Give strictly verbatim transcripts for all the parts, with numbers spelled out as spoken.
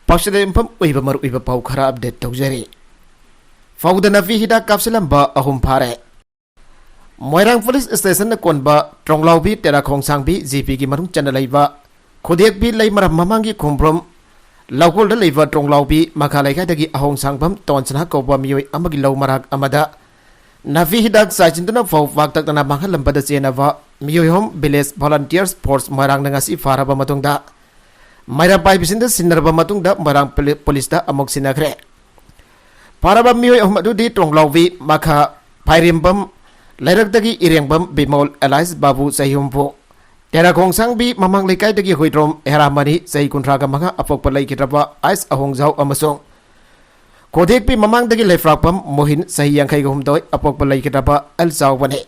ꯄꯥꯎꯆꯦꯗ ꯌꯨꯝꯐꯝ ꯑꯣꯏꯕ ꯃꯔꯨꯑꯣꯏꯕ ꯄꯥꯎ ꯈꯔ ꯑꯞꯗꯦꯠ ꯇꯧꯖꯔꯤ꯫ ꯐꯧꯗ ꯅꯥꯄꯤ ꯍꯤꯗꯥꯛ ꯀꯥꯞꯁꯤꯜꯂꯝꯕ ꯑꯍꯨꯝ ꯐꯥꯔꯦ꯫ ꯃꯣꯏꯔꯥꯡ ꯄꯨꯂꯤꯁ ꯁ꯭ꯇꯦꯁꯟꯅ ꯀꯣꯟꯕ ꯇ꯭ꯔꯣꯡꯂꯥꯎꯕꯤ ꯇꯦꯔꯥ ꯈꯣꯡꯁꯥꯡꯕꯤ ꯖꯤ ꯄꯤꯒꯤ ꯃꯅꯨꯡ ꯆꯟꯅ ꯂꯩꯕ ꯈꯨꯗꯦꯛꯄꯤ ꯂꯩꯃꯔꯥꯝ ꯃꯃꯥꯡꯒꯤ ꯈꯣꯡꯕ꯭ꯔꯣꯝ ꯂꯧꯀꯣꯜꯗ ꯂꯩꯕ ꯇ꯭ꯔꯣꯡꯂꯥꯎꯕꯤ ꯃꯈꯥ ꯂꯩꯀꯥꯏꯗꯒꯤ ꯑꯍꯣꯡꯁꯥꯡꯕꯝ ꯇꯣꯟꯁꯅꯥ ꯀꯧꯕ ꯃꯤꯑꯣꯏ ꯑꯃꯒꯤ ꯂꯧ ꯃꯔꯥꯛ ꯑꯃꯗ ꯅꯥꯄꯤ ꯍꯤꯗꯥꯛ ꯆꯥꯏꯁꯤꯟꯗꯨꯅ ꯐꯧ ꯄꯥꯛꯇꯛꯅꯅ ꯃꯥꯡꯍꯜꯂꯝꯕꯗ ꯆꯦꯟꯅꯕ ꯃꯤꯑꯣꯏ ꯑꯍꯨꯝ ꯚꯤꯂꯦꯖ ꯚꯣꯂꯟꯇꯤꯌꯔꯁ ꯐꯣꯔꯁ ꯃꯣꯏꯔꯥꯡꯅ ꯉꯁꯤ ꯐꯥꯔꯕ ꯃꯇꯨꯡꯗ ꯃꯩꯔꯥ ꯄꯥꯏꯕꯤꯁꯤꯡꯗ ꯁꯤꯟꯅꯔꯕ ꯃꯇꯨꯡꯗ ꯃꯣꯏꯔꯥꯡ ꯄꯨꯂꯤ-, ꯄꯨꯂꯤꯁꯇ ꯑꯃꯨꯛ ꯁꯤꯟꯅꯈ꯭ꯔꯦ꯫ ꯐꯥꯔꯕ ꯃꯤꯑꯣꯏ ꯑꯍꯨꯝ ꯑꯗꯨꯗꯤ ꯇ꯭ꯔꯣꯡꯂꯥꯎꯕꯤ ꯃꯈꯥ ꯐꯥꯏꯔꯦꯝꯕꯝ ꯂꯩꯔꯛꯇꯒꯤ ꯏꯔꯦꯡꯕꯝ ꯕꯤꯃꯣꯜ ꯑꯦꯂꯥꯏꯁ ꯕꯥꯕꯨ ꯆꯍꯤ ꯍꯨꯝꯐꯨ, ꯇꯦꯔꯥꯈꯣꯡꯁꯥꯡꯕꯤ ꯃꯃꯥꯡ ꯂꯩꯀꯥꯏꯗꯒꯤ ꯍꯨꯏꯗ꯭ꯔꯣꯝ ꯍꯦꯔꯥꯃꯅꯤ ꯆꯍꯤ ꯀꯨꯟꯊ꯭ꯔꯥꯒ ꯃꯉꯥ ꯑꯄꯣꯛꯄ ꯂꯩꯈꯤꯗ꯭ꯔꯕ ꯑꯥꯏꯁ ꯑꯍꯣꯡꯖꯥꯎ ꯑꯃꯁꯨꯡ ꯈꯣꯗꯦꯛꯄꯤ ꯃꯃꯥꯡꯗꯒꯤ ꯂꯩꯐ꯭ꯔꯥꯛꯄꯝ ꯃꯣꯍꯤꯟ ꯆꯍꯤ ꯌꯥꯡꯈꯩꯒ ꯍꯨꯝꯗꯣꯏ ꯑꯄꯣꯛꯄ ꯂꯩꯈꯤꯗ꯭ꯔꯕ ꯑꯦꯜ ꯆꯥꯎꯕꯅꯤ꯫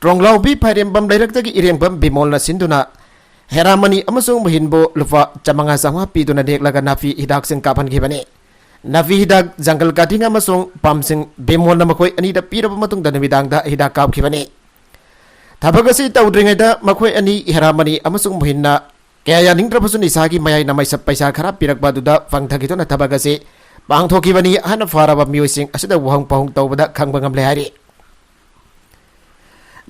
ꯇ꯭ꯔꯣꯡꯂꯥꯎꯕꯤ ꯐꯥꯏꯔꯦꯝꯕꯝ ꯂꯩꯔꯛꯇꯒꯤ ꯏꯔꯦꯡꯕꯝ ꯕꯤꯃꯣꯜꯅ ꯁꯤꯟꯗꯨꯅ ꯍꯦꯔꯥꯃꯅꯤ ꯑꯃꯁꯨꯡ ꯃꯣꯍꯤꯟꯕꯨ ꯂꯨꯄꯥ ꯆꯥꯃꯉꯥ ꯆꯥꯃꯉꯥ ꯄꯤꯗꯨꯅ ꯅꯦꯛꯂꯒ ꯅꯥꯄꯤ ꯍꯤꯗꯥꯛꯁꯤꯡ ꯀꯥꯞꯍꯟꯈꯤꯕꯅꯤ꯫ ꯅꯥꯄꯤ ꯍꯤꯗꯥꯛ ꯖꯪꯒꯜ ꯀꯥꯇꯤꯡ ꯑꯃꯁꯨꯡ ꯄꯥꯝꯁꯤꯡ ꯕꯤꯃꯣꯜꯅ ꯃꯈꯣꯏ ꯑꯅꯤꯗ ꯄꯤꯔꯕ ꯃꯇꯨꯡꯗ ꯅꯨꯃꯤꯗꯥꯡꯗ ꯍꯤꯗꯥꯛ ꯀꯥꯞꯈꯤꯕꯅꯤ꯫ ꯊꯕꯛ ꯑꯁꯤ ꯇꯧꯗ꯭ꯔꯤꯉꯩꯗ ꯃꯈꯣꯏ ꯑꯅꯤ ꯍꯦꯔꯥꯃꯅꯤ ꯑꯃꯁꯨꯡ ꯃꯣꯍꯤꯟꯅ ꯀꯌꯥ ꯌꯥꯅꯤꯡꯗ꯭ꯔꯕꯁꯨ ꯅꯤꯁꯥꯒꯤ ꯃꯌꯥꯏꯅ ꯃꯩꯁꯞ ꯄꯩꯁꯥ ꯈꯔ ꯄꯤꯔꯛꯄ ꯑꯗꯨꯗ ꯄꯥꯡꯊꯈꯤꯗꯨꯅ ꯊꯕꯛ ꯑꯁꯤ ꯄꯥꯡꯊꯣꯛꯈꯤꯕꯅꯤ ꯍꯥꯏꯅ ꯐꯥꯔꯕ ꯃꯤꯑꯣꯏꯁꯤꯡ ꯑꯁꯤꯗ ꯋꯥꯍꯪ ꯄꯥꯎꯍꯪ ꯇꯧꯕꯗ ꯈꯪꯕ ꯉꯝꯂꯦ ꯍꯥꯏꯔꯤ꯫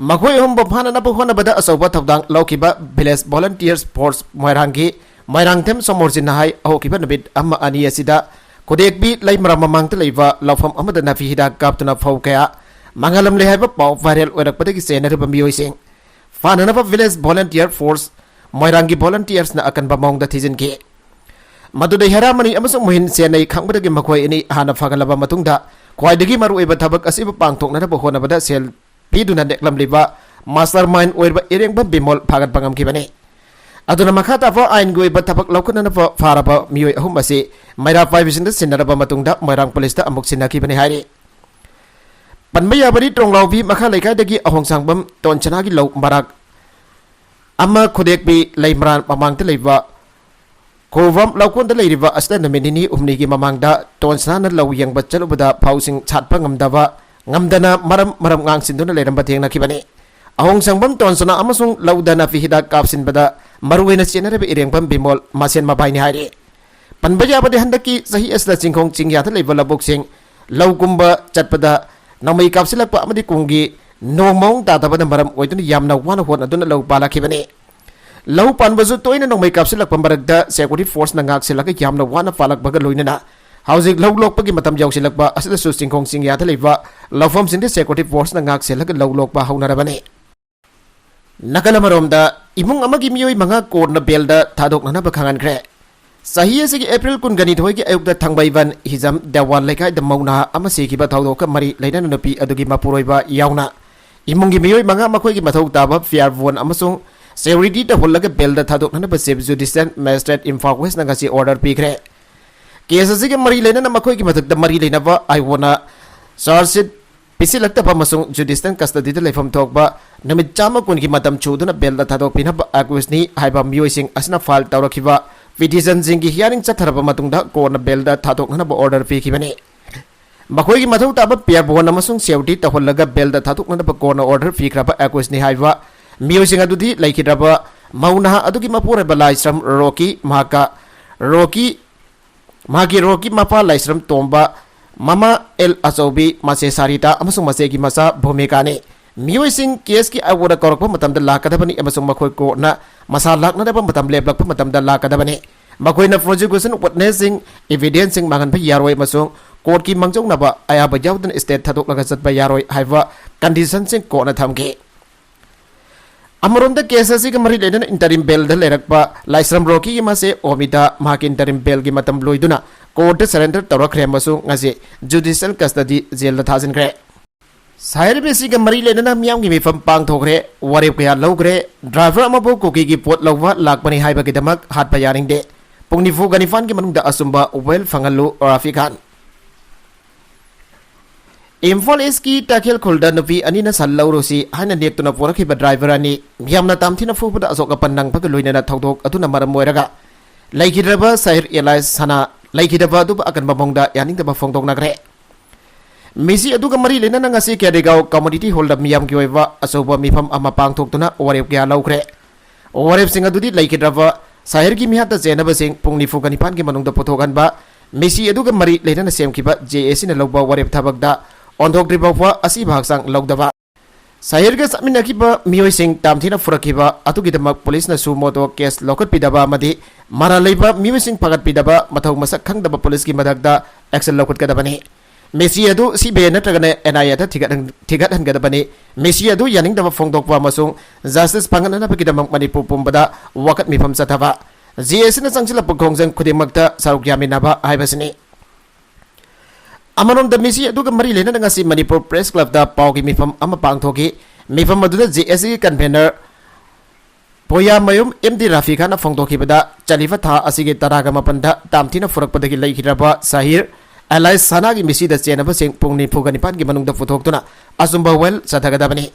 ꯃꯈꯣꯏ ꯑꯍꯨꯝꯕꯨ ꯐꯥꯅꯅꯕ ꯍꯣꯠꯅꯕꯗ ꯑꯆꯧꯕ ꯊꯧꯗꯥꯡ ꯂꯧꯈꯤꯕ ꯚꯤꯂꯦꯖ ꯚꯣꯂꯟꯇꯤꯌꯔꯁ ꯐꯣꯔꯁ ꯃꯣꯏꯔꯥꯡꯒꯤ ꯃꯣꯏꯔꯥꯡꯊꯦꯝ ꯁꯣꯃꯣꯔꯖꯤꯠꯅ ꯍꯥꯏ, ꯍꯧꯈꯤꯕ ꯅꯨꯃꯤꯠ ꯑꯃ ꯑꯅꯤ ꯑꯁꯤꯗ ꯈꯨꯗꯦꯛꯄꯤ ꯂꯩꯃꯔꯥꯝ ꯃꯃꯥꯡꯗ ꯂꯩꯕ ꯂꯧꯐꯝ ꯑꯃꯗ ꯅꯥꯄꯤ ꯍꯤꯗꯥꯛ ꯀꯥꯞꯇꯨꯅ ꯐꯧ ꯀꯌꯥ ꯃꯥꯡꯍꯜꯂꯝꯂꯦ ꯍꯥꯏꯕ ꯄꯥꯎ ꯚꯥꯏꯔꯦꯜ ꯑꯣꯏꯔꯛꯄꯗꯒꯤ ꯆꯦꯟꯅꯔꯤꯕ ꯃꯤꯑꯣꯏꯁꯤꯡ ꯐꯥꯅꯅꯕ ꯚꯤꯂꯦꯖ ꯚꯣꯂꯟꯇꯤꯌꯔ ꯐꯣꯔꯁ ꯃꯣꯏꯔꯥꯡꯒꯤ ꯚꯣꯂꯟꯇꯤꯌꯔꯁꯅ ꯑꯀꯟꯕ ꯃꯑꯣꯡꯗ ꯊꯤꯖꯤꯟꯈꯤ꯫ ꯃꯗꯨꯗ ꯍꯦꯔꯥꯃꯅꯤ ꯑꯃꯁꯨꯡ ꯃꯣꯍꯤꯟ ꯁꯦꯟꯅꯩ ꯈꯪꯕꯗꯒꯤ ꯃꯈꯣꯏ ꯑꯅꯤ ꯍꯥꯟꯅ ꯐꯒꯠꯂꯕ ꯃꯇꯨꯡꯗ ꯈ꯭ꯋꯥꯏꯗꯒꯤ ꯃꯔꯨꯑꯣꯏꯕ ꯊꯕꯛ ꯑꯁꯤꯕꯨ ꯄꯥꯡꯊꯣꯛꯅꯅꯕ ꯍꯣꯠꯅꯕꯗ ꯁꯦꯜ ꯄꯤꯗꯨꯅ ꯅꯦꯛꯂꯝꯂꯤꯕ ꯃꯥꯁꯇꯔ ꯃꯥꯏꯟ ꯑꯣꯏꯔꯤꯕ ꯏꯔꯦꯡꯕꯝ ꯕꯤꯃꯣꯜ ꯐꯥꯒꯠꯄ ꯉꯝꯈꯤꯕꯅꯤ꯫ ꯑꯗꯨꯅ ꯃꯈꯥ ꯇꯥꯕ ꯑꯥꯏꯟꯒꯤ ꯑꯣꯏꯕ ꯊꯕꯛ ꯂꯧꯈꯠꯅꯅꯕ ꯐꯥꯔꯕ ꯃꯤꯑꯣꯏ ꯑꯍꯨꯝ ꯑꯁꯤ ꯃꯩꯔꯥ ꯄꯥꯏꯕꯁꯤꯡꯗ ꯁꯤꯟꯅꯔꯕ ꯃꯇꯨꯡꯗ ꯃꯣꯏꯔꯥꯡ ꯄꯨꯂꯤꯁꯇ ꯑꯃꯨꯛ ꯁꯤꯟꯅꯈꯤꯕꯅꯤ ꯍꯥꯏꯔꯤ꯫ ꯄꯟꯕ ꯌꯥꯕꯗꯤ ꯇ꯭ꯔꯣꯡꯂꯥꯎꯕꯤ ꯃꯈꯥ ꯂꯩꯀꯥꯏꯗꯒꯤ ꯑꯍꯣꯡꯁꯥꯡꯕꯝ ꯇꯣꯟꯁꯅꯥꯒꯤ ꯂꯧ ꯃꯔꯥꯛ ꯑꯃ ꯈꯨꯗꯦꯛꯄꯤ ꯂꯩꯃꯔꯥꯝ ꯃꯃꯥꯡꯗ ꯂꯩꯕ ꯈꯣꯕꯝ ꯂꯧꯀꯣꯟꯗ ꯂꯩꯔꯤꯕ ꯑꯁꯤꯗ ꯅꯨꯃꯤꯠ ꯅꯤꯅꯤ ꯍꯨꯝꯅꯤꯒꯤ ꯃꯃꯥꯡꯗ ꯇꯣꯟꯁꯅꯥꯅ ꯂꯧ ꯌꯦꯡꯕ ꯆꯠꯂꯨꯕꯗ ꯐꯧꯁꯤꯡ ꯁꯥꯠꯄ ꯉꯝꯗꯕ, ꯉꯝꯗꯅ ꯃꯔꯝ ꯃꯔꯝ ꯉꯥꯡꯁꯤꯟꯗꯨꯅ ꯂꯩꯔꯝꯕ ꯊꯦꯡꯅꯈꯤꯕꯅꯤ꯫ ꯑꯍꯣꯡꯁꯥꯡꯕꯝ ꯇꯣꯟꯁꯅꯥ ꯑꯃꯁꯨꯡ ꯂꯧꯗ ꯅꯥꯄꯤ ꯍꯤꯗꯥꯛ ꯀꯥꯞꯁꯤꯟꯕꯗ ꯃꯔꯨꯑꯣꯏꯅ ꯆꯦꯟꯅꯔꯤꯕ ꯏꯔꯦꯡꯕꯝ ꯕꯤꯃꯣꯜ ꯃꯁꯦꯟ ꯃꯕꯥꯏꯅꯤ ꯍꯥꯏꯔꯤ꯫ ꯄꯟꯕ ꯌꯥꯕꯗꯤ, ꯍꯟꯗꯛꯀꯤ ꯆꯍꯤ ꯑꯁꯤꯗ ꯆꯤꯡꯈꯣꯡ ꯆꯤꯡꯌꯥꯗ ꯂꯩꯕ ꯂꯧꯕꯨꯛꯁꯤꯡ ꯂꯧ ꯀꯨꯝꯕ ꯆꯠꯄꯗ ꯅꯣꯡꯃꯩ ꯀꯥꯞꯁꯤꯜꯂꯛꯄ ꯑꯃꯗꯤ ꯀꯨꯝꯒꯤ ꯅꯣꯡ ꯃꯑꯣꯡ ꯇꯥꯗꯕꯅ ꯃꯔꯝ ꯑꯣꯏꯗꯨꯅ ꯌꯥꯝꯅ ꯋꯥꯅ ꯍꯣꯠꯅꯗꯨꯅ ꯂꯧ ꯄꯥꯜꯂꯛꯈꯤꯕꯅꯤ꯫ ꯂꯧ ꯄꯥꯟꯕꯁꯨ ꯇꯣꯏꯅ ꯅꯣꯡꯃꯩ ꯀꯥꯞꯁꯤꯜꯂꯛꯄ ꯃꯔꯛꯇ security force ꯅ ꯉꯥꯛ ꯁꯦꯜꯂꯒ ꯌꯥꯝꯅ ꯋꯥꯅ ꯄꯥꯜꯂꯛꯄꯒ ꯂꯣꯏꯅꯅ ꯍꯧꯖꯤꯛ ꯂꯧ ꯂꯣꯛꯄꯒꯤ ꯃꯇꯝ ꯌꯧꯁꯤꯜꯂꯛꯄ ꯑꯁꯤꯗꯁꯨ ꯆꯤꯡꯈꯣꯡ ꯆꯤꯡꯌꯥꯗ ꯂꯩꯕ ꯂꯧꯐꯝꯁꯤꯡꯗ security force ꯅ ꯉꯥꯛ ꯁꯦꯜꯂꯒ ꯂꯧ ꯂꯣꯛꯄ ꯍꯧꯅꯔꯕꯅꯤ꯫ ꯅꯥꯀꯜ ꯑꯃꯔꯣꯝꯗ, ꯏꯃꯨꯡ ꯑꯃꯒꯤ ꯃꯤꯑꯣꯏ ꯃꯉꯥ ꯀꯣꯔꯠꯅ ꯕꯦꯜꯗ ꯊꯥꯗꯣꯛꯅꯅꯕ ꯈꯪꯍꯟꯈ꯭ꯔꯦ꯫ ꯆꯍꯤ ꯑꯁꯤꯒꯤ ꯑꯦꯄ꯭ꯔꯤꯜ ꯀꯨꯟꯒꯅꯤꯊꯣꯏꯒꯤ ꯑꯌꯨꯛꯇ ꯊꯥꯡꯃꯩꯕꯟ ꯍꯤꯖꯝ ꯗꯦꯋꯥꯟ ꯂꯩꯀꯥꯏꯗ ꯃꯧ ꯅꯍꯥ ꯑꯃ ꯁꯤꯈꯤꯕ ꯊꯧꯗꯣꯛꯀ ꯃꯔꯤ ꯂꯩꯅꯅ ꯅꯨꯄꯤ ꯑꯗꯨꯒꯤ ꯃꯄꯨꯔꯣꯏꯕ ꯌꯥꯎꯅ ꯏꯃꯨꯡꯒꯤ ꯃꯤꯑꯣꯏ ꯃꯉꯥ, ꯃꯈꯣꯏꯒꯤ ꯃꯊꯧ ꯇꯥꯕ ꯐꯤꯌꯥꯔꯕꯣꯟ ꯑꯃꯁꯨꯡ ꯁꯦꯀ꯭ꯌꯨꯔꯤꯇꯤ ꯇꯧꯍꯜꯂꯒ ꯕꯦꯜꯗ ꯊꯥꯗꯣꯛꯅꯅꯕ Chief Judicial Magistrate ꯏꯝꯐꯥꯜ ꯋꯦꯁꯅ ꯉꯁꯤ ꯑꯣꯔꯗꯔ ꯄꯤꯈ꯭ꯔꯦ꯫ ꯀꯦꯁ ꯑꯁꯤꯒ ꯃꯔꯤ ꯂꯩꯅꯅ ꯃꯈꯣꯏꯒꯤ ꯃꯊꯛꯇ ꯃꯔꯤ ꯂꯩꯅꯕ ꯑꯥꯏꯑꯣꯅ ꯆꯥꯔꯖ ꯁꯤꯠ ꯄꯤꯁꯤꯜꯂꯛꯇꯕ ꯑꯃꯁꯨꯡ ꯖꯨꯗꯤꯁꯤꯌꯦꯜ ꯀꯁꯇꯗꯤꯗ ꯂꯩꯐꯝ ꯊꯣꯛꯄ ꯅꯨꯃꯤꯠ ꯆꯥꯝꯃ ꯀꯨꯟꯒꯤ ꯃꯇꯝ ꯁꯨꯗꯨꯅ ꯕꯦꯜꯗ ꯊꯥꯗꯣꯛꯄꯤꯅꯕ ꯑꯦꯀ꯭ꯌꯨꯁꯅꯤ ꯍꯥꯏꯕ ꯃꯤꯑꯣꯏꯁꯤꯡ ꯑꯁꯤꯅ ꯐꯥꯏꯜ ꯇꯧꯔꯛꯈꯤꯕ ꯄꯤꯇꯤꯁꯟꯁꯤꯡꯒꯤ ꯍꯤꯌꯥꯔꯤꯡ ꯆꯠꯊꯔꯕ ꯃꯇꯨꯡꯗ ꯀꯣꯔꯠꯅ ꯕꯦꯜꯗ ꯊꯥꯗꯣꯛꯅꯅꯕ ꯑꯣꯔꯗꯔ ꯄꯤꯈꯤꯕꯅꯤ꯫ ꯃꯈꯣꯏꯒꯤ ꯃꯊꯧ ꯇꯥꯕ ꯐꯤꯌꯥꯔꯕꯣꯟ ꯑꯃꯁꯨꯡ ꯁꯦꯀ꯭ꯌꯨꯔꯤꯇꯤ ꯇꯧꯍꯜꯂꯒ ꯕꯦꯜꯗ ꯊꯥꯗꯣꯛꯅꯅꯕ ꯀꯣꯔꯠꯅ ꯑꯣꯔꯗꯔ ꯄꯤꯈ꯭ꯔꯕ ꯑꯦꯀ꯭ꯌꯨꯁꯅꯤ ꯍꯥꯏꯕ ꯃꯤꯑꯣꯏꯁꯤꯡ ꯑꯗꯨꯗꯤ ꯂꯩꯈꯤꯗ꯭ꯔꯕ ꯃꯧ ꯅꯍꯥ ꯑꯗꯨꯒꯤ ꯃꯄꯨꯔꯣꯏꯕ ꯂꯥꯏꯁ꯭ꯔꯝ ꯔꯣꯀꯤ, ꯃꯍꯥꯛꯀ ꯔꯣꯀꯤ ꯃꯍꯥꯛꯀꯤ ꯔꯣꯀꯤ ꯃꯄꯥ ꯂꯥꯏꯁ꯭ꯔꯝ ꯇꯣꯝꯕ, ꯃꯃꯥ ꯑꯦꯜ ꯑꯆꯧꯕꯤ, ꯃꯆꯦ ꯁꯥꯔꯤꯇꯥ ꯑꯃꯁꯨꯡ ꯃꯆꯦꯒꯤ ꯃꯆꯥ ꯚꯨꯃꯤꯀꯥꯅꯤ꯫ ꯃꯤꯑꯣꯏꯁꯤꯡ ꯀꯦꯁꯀꯤ ꯑꯥꯏꯑꯣꯗ ꯀꯧꯔꯛꯄ ꯃꯇꯝꯗ ꯂꯥꯛꯀꯗꯕꯅꯤ ꯑꯃꯁꯨꯡ ꯃꯈꯣꯏ ꯀꯣꯔꯠꯅ ꯃꯁꯥ ꯂꯥꯛꯅꯗꯕ ꯃꯇꯝ ꯂꯦꯞꯂꯛꯄ ꯃꯇꯝꯗ ꯂꯥꯛꯀꯗꯕꯅꯤ꯫ ꯃꯈꯣꯏꯅ ꯄ꯭ꯔꯣꯁꯤꯀ꯭ꯌꯨꯁꯟ ꯋꯤꯠꯅꯦꯁꯁꯤꯡ, ꯏꯚꯤꯗꯦꯟꯁꯁꯤꯡ ꯃꯥꯡꯍꯟꯕ ꯌꯥꯔꯣꯏ ꯑꯃꯁꯨꯡ ꯀꯣꯔꯠꯀꯤ ꯃꯥꯡꯖꯧꯅꯕ ꯑꯌꯥꯕ ꯌꯥꯎꯗꯅ ꯁ꯭ꯇꯦ ꯊꯥꯗꯣꯛꯂꯒ ꯆꯠꯄ ꯌꯥꯔꯣꯏ ꯍꯥꯏꯕ ꯀꯟꯗꯤꯁꯟꯁꯤꯡ ꯀꯣꯔꯠꯅ ꯊꯝꯈꯤ꯫ ꯑꯃꯔꯣꯝꯗ, ꯀꯦꯁ ꯑꯁꯤꯒ ꯃꯔꯤ ꯂꯩꯅꯅ ꯏꯟꯇꯔꯤꯝ ꯕꯦꯜꯗ ꯂꯩꯔꯛꯄ ꯂꯥꯏꯁ꯭ꯔꯝ ꯔꯣꯀꯤꯒꯤ ꯃꯆꯦ ꯑꯣꯃꯤꯇꯥ ꯃꯍꯥꯛꯀꯤ ꯏꯟꯇꯔꯤꯝ ꯕꯦꯜꯒꯤ ꯃꯇꯝ ꯂꯣꯏꯗꯨꯅ ꯀꯣꯔꯠꯇ ꯁꯔꯦꯟꯗꯔ ꯇꯧꯔꯛꯈ꯭ꯔꯦ ꯑꯃꯁꯨꯡ ꯉꯁꯤ ꯖꯨꯗꯤꯁꯤꯌꯦꯜ ꯀꯁꯇꯗꯤ ꯖꯦꯜꯗ ꯊꯥꯖꯤꯟꯈ꯭ꯔꯦ꯫ ꯁꯍꯔ ꯑꯁꯤꯒ ꯃꯔꯤ ꯂꯩꯅꯅ ꯃꯤꯌꯥꯝꯒꯤ ꯃꯤꯐꯝ ꯄꯥꯡꯊꯣꯛꯈ꯭ꯔꯦ, ꯋꯥꯔꯦꯞ ꯀꯌꯥ ꯂꯧꯈ꯭ꯔꯦ꯫ ꯗ꯭ꯔꯥꯏꯚꯔ ꯑꯃꯕꯨ ꯀꯨꯀꯤꯒꯤ ꯄꯣꯠ ꯂꯧꯕ ꯂꯥꯛꯄꯅꯤ ꯍꯥꯏꯕꯒꯤꯗꯃꯛ ꯍꯥꯠꯄ ꯌꯥꯅꯤꯡꯗꯦ꯫ ꯄꯨꯡ ꯅꯤꯐꯨꯒ ꯅꯤꯄꯥꯟꯒꯤ ꯃꯅꯨꯡꯗ ꯑꯆꯨꯝꯕ ꯋꯦꯜ ꯐꯪꯍꯜꯂꯨ, ꯔꯥꯐꯤ ꯈꯥꯟ꯫ ꯏꯝꯐꯥꯜ ꯏꯁꯀꯤ ꯇꯈꯦꯜ ꯈꯨꯜꯗ ꯅꯨꯄꯤ ꯑꯅꯤꯅ ꯁꯟ ꯂꯧꯔꯨꯁꯤ ꯍꯥꯏꯅ ꯅꯦꯛꯇꯨꯅ ꯄꯨꯔꯛꯈꯤꯕ ꯗ꯭ꯔꯥꯏꯚꯔ ꯑꯅꯤ ꯌꯥꯝꯅ ꯇꯝꯊꯤꯅ ꯐꯨꯕꯗ ꯑꯁꯣꯛ ꯑꯄꯟ ꯅꯪꯕꯒ ꯂꯣꯏꯅꯅ ꯊꯧꯗꯣꯛ ꯑꯗꯨꯅ ꯃꯔꯝ ꯑꯣꯏꯔꯒ ꯂꯩꯈꯤꯗ꯭ꯔꯕ ꯁꯍꯤꯔ ꯑꯦꯂꯥꯏꯁ ꯁꯅꯥ ꯂꯩꯈꯤꯗꯕ ꯑꯗꯨꯕꯨ ꯑꯀꯟꯕ ꯃꯑꯣꯡꯗ ꯌꯥꯅꯤꯡꯗꯕ ꯐꯣꯡꯗꯣꯛꯅꯈ꯭ꯔꯦ꯫ ꯃꯤꯁꯤ ꯑꯗꯨꯒ ꯃꯔꯤ ꯂꯩꯅꯅ ꯉꯁꯤ ꯀꯦꯔꯤꯒꯥꯎ ꯀꯝꯃꯨꯅꯤꯇꯤ ꯍꯣꯜꯗ ꯃꯤꯌꯥꯝꯒꯤ ꯑꯣꯏꯕ ꯑꯆꯧꯕ ꯃꯤꯐꯝ ꯑꯃ ꯄꯥꯡꯊꯣꯛꯇꯨꯅ ꯋꯥꯔꯦꯞ ꯀꯌꯥ ꯂꯧꯈ꯭ꯔꯦ꯫ ꯋꯥꯔꯦꯞꯁꯤꯡ ꯑꯗꯨꯗꯤ ꯂꯩꯈꯤꯗ꯭ꯔꯕ ꯁꯍꯤꯔꯒꯤ ꯃꯤꯍꯥꯠꯇ ꯆꯦꯟꯅꯕꯁꯤꯡ ꯄꯨꯡ ꯅꯤꯐꯨꯒ ꯅꯤꯄꯥꯟꯒꯤ ꯃꯅꯨꯡꯗ ꯄꯨꯊꯣꯛꯍꯟꯕ, ꯃꯤꯁꯤ ꯑꯗꯨꯒ ꯃꯔꯤ ꯂꯩꯅꯅ ꯁꯦꯝꯈꯤꯕ ꯖꯦ ꯑꯦ ꯁꯤꯅ ꯂꯧꯕ ꯋꯥꯔꯦꯞ ꯊꯕꯛꯇ ꯑꯣꯟꯊꯣꯛꯇ꯭ꯔꯤ ꯐꯥꯎꯕ ꯑꯁꯤꯕ ꯍꯛꯆꯥꯡ ꯂꯧꯗꯕ, ꯁꯍꯤꯔꯒ ꯆꯠꯃꯤꯟꯅꯈꯤꯕ ꯃꯤꯑꯣꯏꯁꯤꯡ ꯇꯥꯝꯊꯤꯅ ꯐꯨꯔꯛꯈꯤꯕ ꯑꯗꯨꯒꯤꯗꯃꯛ ꯄꯨꯂꯤꯁꯅ ꯁꯨ ꯃꯣꯇꯣ ꯀꯦꯁ ꯂꯧꯈꯠꯄꯤꯗꯕ ꯑꯃꯗꯤ ꯃꯔꯥꯜ ꯂꯩꯕ ꯃꯤꯑꯣꯏꯁꯤꯡ ꯐꯥꯒꯠꯄꯤꯗꯕ, ꯃꯊꯧ ꯃꯁꯛ ꯈꯪꯗꯕ ꯄꯨꯂꯤꯁꯀꯤ ꯃꯊꯛꯇ action ꯂꯧꯈꯠꯀꯗꯕꯅꯤ꯫ ꯃꯤꯁꯤ ꯑꯗꯨ ꯁꯤ ꯕꯤ ꯑꯥꯏ ꯅꯠꯇ꯭ꯔꯒꯅ ꯑꯦꯟ ꯑꯥꯏ ꯑꯦꯗ ꯊꯤꯒꯠꯍꯟ-, ꯊꯤꯒꯠꯍꯟꯒꯗꯕꯅꯤ꯫ ꯃꯤꯁꯤ ꯑꯗꯨ ꯌꯥꯅꯤꯡꯗꯕ ꯐꯣꯡꯗꯣꯛꯄ ꯑꯃꯁꯨꯡ justice ꯐꯪꯍꯟꯅꯕꯒꯤꯗꯃꯛ ꯃꯅꯤꯄꯨꯔ ꯄꯨꯝꯕꯗ ꯋꯥꯀꯠ ꯃꯤꯐꯝ ꯆꯠꯊꯕ, ꯖꯦ ꯑꯦ ꯁꯤꯅ ꯆꯪꯁꯤꯜꯂꯛꯄ ꯈꯣꯡꯖꯪ ꯈꯨꯗꯤꯡꯃꯛꯇ ꯁꯔꯨꯛ ꯌꯥꯃꯤꯟꯅꯕ ꯍꯥꯏꯕꯁꯤꯅꯤ꯫ ꯑꯃꯔꯣꯝꯗ ꯃꯤꯁꯤ ꯑꯗꯨꯒ ꯃꯔꯤ ꯂꯩꯅꯅ ꯉꯁꯤ ꯃꯅꯤꯄꯨꯔ ꯄ꯭ꯔꯦꯁ ꯀ꯭ꯂꯕꯇ ꯄꯥꯎꯒꯤ ꯃꯤꯐꯝ ꯑꯃ ꯄꯥꯡꯊꯣꯛꯈꯤ꯫ ꯃꯤꯐꯝ ꯑꯗꯨꯗ ꯖꯦ ꯑꯦ ꯁꯤꯒꯤ convener ꯄꯣꯌꯥꯃꯌꯨꯝ ꯑꯦꯝ ꯗꯤ ꯔꯥꯐꯤ ꯈꯥꯟꯅ ꯐꯣꯡꯗꯣꯛꯈꯤꯕꯗ, ꯆꯠꯂꯤꯕ ꯊꯥ ꯑꯁꯤꯒꯤ ꯇꯔꯥꯒ ꯃꯥꯄꯟꯗ ꯇꯥꯝꯊꯤꯅ ꯐꯨꯔꯛꯄꯗꯒꯤ ꯂꯩꯈꯤꯗ꯭ꯔꯕ ꯁꯍꯤꯔ ꯑꯦꯂꯥꯏꯁ ꯁꯅꯥꯒꯤ ꯃꯤꯁꯤꯗ ꯆꯦꯟꯅꯕꯁꯤꯡ ꯄꯨꯡ ꯅꯤꯐꯨꯒ ꯅꯤꯄꯥꯟꯒꯤ ꯃꯅꯨꯡꯗ ꯄꯨꯊꯣꯛꯇꯨꯅ ꯑꯆꯨꯝꯕ ꯋꯥꯌꯦꯜ ꯆꯠꯊꯒꯗꯕꯅꯤ꯫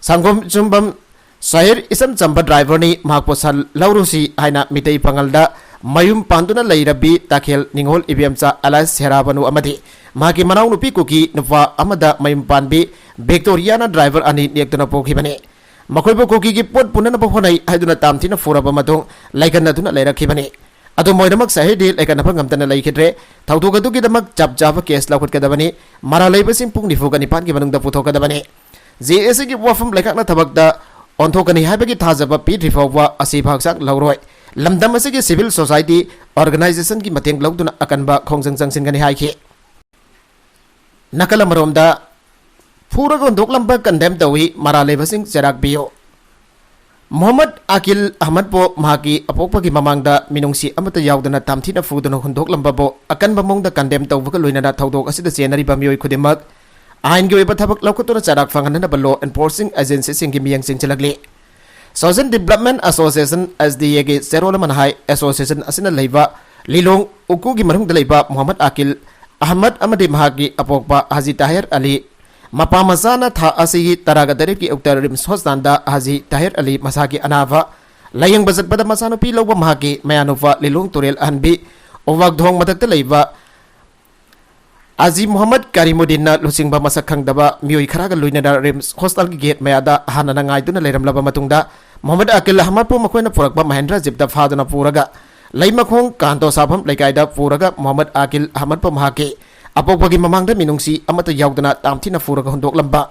ꯁꯪꯒꯣꯝ ꯆꯨꯝꯕꯝ ꯁꯍꯤꯔ ꯏꯆꯝ ꯆꯝꯕ ꯗ꯭ꯔꯥꯏꯚꯔꯅꯤ, ꯃꯍꯥꯛꯄꯨ ꯁꯥ ꯂꯧꯔꯨꯁꯤ ꯍꯥꯏꯅ ꯃꯤꯇꯩ ꯄꯥꯉꯜꯗ ꯃꯌꯨꯝ ꯄꯥꯟꯗꯨꯅ ꯂꯩꯔꯕꯤ ꯇꯥꯈꯦꯜ ꯅꯤꯉꯣꯜ ꯏꯕꯦꯝꯆꯥ ꯑꯦꯂꯥꯏꯁ ꯁꯦꯔꯥꯕꯅꯨ ꯑꯃꯗꯤ ꯃꯍꯥꯛꯀꯤ ꯃꯅꯥꯎꯅꯨꯄꯤ ꯀꯨꯀꯤ ꯅꯨꯄꯥ ꯑꯃꯗ ꯃꯌꯨꯝ ꯄꯥꯟꯕꯤ ꯚꯤꯛꯇꯣꯔꯤꯌꯥꯅ ꯗ꯭ꯔꯥꯏꯚꯔ ꯑꯅꯤ ꯅꯦꯛꯇꯨꯅ ꯄꯨꯈꯤꯕꯅꯤ꯫ ꯃꯈꯣꯏꯕꯨ ꯀꯨꯀꯤꯒꯤ ꯄꯣꯠ ꯄꯨꯅꯅꯕ ꯍꯣꯠꯅꯩ ꯍꯥꯏꯗꯨꯅ ꯇꯥꯝꯊꯤꯅ ꯐꯨꯔꯕ ꯃꯇꯨꯡ ꯂꯩꯀꯟꯅꯗꯨꯅ ꯂꯩꯔꯛꯈꯤꯕꯅꯤ꯫ ꯑꯗꯨꯝ ꯑꯣꯏꯅꯃꯛ ꯁꯍꯤꯔꯗꯤ ꯂꯩꯀꯟꯅꯕ ꯉꯝꯗꯅ ꯂꯩꯈꯤꯗ꯭ꯔꯦ꯫ ꯊꯧꯗꯣꯛ ꯑꯗꯨꯒꯤꯗꯃꯛ ꯆꯞ ꯆꯥꯕ ꯀꯦꯁ ꯂꯧꯈꯠꯀꯗꯕꯅꯤ꯫ ꯃꯔꯥꯜ ꯂꯩꯕꯁꯤꯡ ꯄꯨꯡ ꯅꯤꯐꯨꯒ ꯅꯤꯄꯥꯟꯒꯤ ꯃꯅꯨꯡꯗ ꯄꯨꯊꯣꯛꯀꯗꯕꯅꯤ꯫ ꯖꯦ ꯑꯦ ꯁꯤꯒꯤ ꯋꯥꯐꯝ ꯂꯩꯉꯥꯛꯅ ꯊꯕꯛꯇ ꯑꯣꯟꯊꯣꯛꯀꯅꯤ ꯍꯥꯏꯕꯒꯤ ꯊꯥꯖꯕ ꯄꯤꯗ꯭ꯔꯤ ꯐꯥꯎꯕ ꯑꯁꯤꯕ ꯍꯛꯆꯥꯡ ꯂꯧꯔꯣꯏ꯫ ꯂꯝꯗꯝ ꯑꯁꯤꯒꯤ civil society organizationꯒꯤ ꯃꯇꯦꯡ ꯂꯧꯗꯨꯅ ꯑꯀꯟꯕ ꯈꯣꯡꯖꯪ ꯆꯪꯁꯤꯟꯒꯅꯤ ꯍꯥꯏꯈꯤ꯫ ꯅꯥꯀꯜ ꯑꯃꯔꯣꯝꯗ, ꯐꯨꯔꯒ ꯍꯨꯟꯗꯣꯛꯂꯝꯕ condemn ꯇꯧꯏ, ꯃꯔꯥꯜ ꯂꯩꯕꯁꯤꯡ ꯆꯩꯔꯥꯛ ꯄꯤꯌꯨ꯫ ꯃꯨꯍꯝꯃꯗ ꯑꯥꯀꯤꯜ ꯑꯍꯃꯗꯄꯨ ꯃꯍꯥꯛꯀꯤ ꯑꯄꯣꯛꯄꯒꯤ ꯃꯃꯥꯡꯗ ꯃꯤꯅꯨꯡꯁꯤ ꯑꯃꯠꯇ ꯌꯥꯎꯗꯅ ꯇꯥꯝꯊꯤꯅ ꯐꯨꯗꯨꯅ ꯍꯨꯟꯗꯣꯛꯂꯝꯕꯕꯨ ꯑꯀꯟꯕ ꯃꯑꯣꯡꯗ condemn ꯇꯧꯕꯒ ꯂꯣꯏꯅꯅ ꯊꯧꯗꯣꯛ ꯑꯁꯤꯗ ꯆꯦꯟꯅꯔꯤꯕ ꯃꯤꯑꯣꯏ ꯈꯨꯗꯤꯡꯃꯛ ꯑꯥꯏꯟꯒꯤ ꯑꯣꯏꯕ ꯊꯕꯛ ꯂꯧꯈꯠꯇꯨꯅ ꯆꯩꯔꯥꯛ ꯐꯪꯍꯟꯅꯕ law enforcing agencyꯁꯤꯡꯒꯤ ꯃꯤꯠꯌꯦꯡ ꯆꯤꯡꯁꯤꯜꯂꯛꯂꯤ꯫ Social Development Association, S D Aꯒꯤ ꯆꯦꯔꯣꯜ ꯑꯃꯅ ꯍꯥꯏ, association ꯑꯁꯤꯅ ꯂꯩꯕ ꯂꯤꯂꯣꯡ ꯎꯀꯨꯒꯤ ꯃꯅꯨꯡꯗ ꯂꯩꯕ ꯃꯨꯍꯝꯃꯗ ꯑꯥꯀꯤꯜ ꯑꯍꯃꯗ ꯑꯃꯗꯤ ꯃꯍꯥꯛꯀꯤ ꯑꯄꯣꯛꯄ ꯍꯥꯖꯤ ꯇꯥꯍꯤꯔ ꯑꯂꯤ, ꯃꯄꯥ ꯃꯆꯥꯅ ꯊꯥ ꯑꯁꯤꯒꯤ ꯇꯔꯥꯒ ꯇꯔꯦꯠꯀꯤ ꯑꯌꯨꯛꯇ ꯔꯤꯝꯁ ꯍꯣꯁꯄꯤꯇꯥꯜꯗ ꯍꯥꯖꯤ ꯇꯥꯍꯤꯔ ꯑꯂꯤ ꯃꯁꯥꯒꯤ ꯑꯅꯥꯕ ꯂꯥꯌꯦꯡꯕ ꯆꯠꯄꯗ ꯃꯆꯥꯅꯨꯄꯤ ꯂꯧꯕ ꯃꯍꯥꯛꯀꯤ ꯃꯌꯥꯅꯨꯄꯥ ꯂꯤꯂꯣꯡ ꯇꯨꯔꯦꯜ ꯑꯍꯟꯕꯤ ꯎꯕꯥꯛꯊꯣꯡ ꯃꯊꯛꯇ ꯂꯩꯕ ꯑꯖꯤ ꯃꯨꯍꯝꯃꯗ ꯀꯔꯤꯃꯨꯗꯤꯟꯅ ꯂꯨꯆꯤꯡꯕ ꯃꯁꯛ ꯈꯪꯗꯕ ꯃꯤꯑꯣꯏ ꯈꯔꯒ ꯂꯣꯏꯅꯅ ꯔꯤꯝꯁ ꯍꯣꯁꯄꯤꯇꯥꯜꯒꯤ ꯒꯦꯠ ꯃꯌꯥꯗ ꯍꯥꯟꯅꯅ ꯉꯥꯏꯗꯨꯅ ꯂꯩꯔꯝꯂꯕ ꯃꯇꯨꯡꯗ, ꯃꯨꯍꯝꯃꯗ ꯑꯥꯀꯤꯜ ꯑꯍꯃꯗꯄꯨ ꯃꯈꯣꯏꯅ ꯄꯨꯔꯛꯄ ꯃꯍꯦꯟꯗ꯭ꯔ ꯖꯤꯞꯇ ꯐꯥꯗꯨꯅ ꯄꯨꯔꯒ ꯂꯩꯃꯈꯣꯡ ꯀꯥꯟꯇꯣ ꯁꯥꯐꯝ ꯂꯩꯀꯥꯏꯗ ꯄꯨꯔꯒ ꯃꯨꯍꯝꯃꯗ ꯑꯥꯀꯤꯜ ꯑꯍꯃꯗꯄꯨ ꯃꯍꯥꯛꯀꯤ ꯑꯄꯣꯛꯄꯒꯤ ꯃꯃꯥꯡꯗ ꯃꯤꯅꯨꯡꯁꯤ ꯑꯃꯠꯇ ꯌꯥꯎꯗꯅ ꯇꯥꯝꯊꯤꯅ ꯐꯨꯔꯒ ꯍꯨꯟꯗꯣꯛꯂꯝꯕ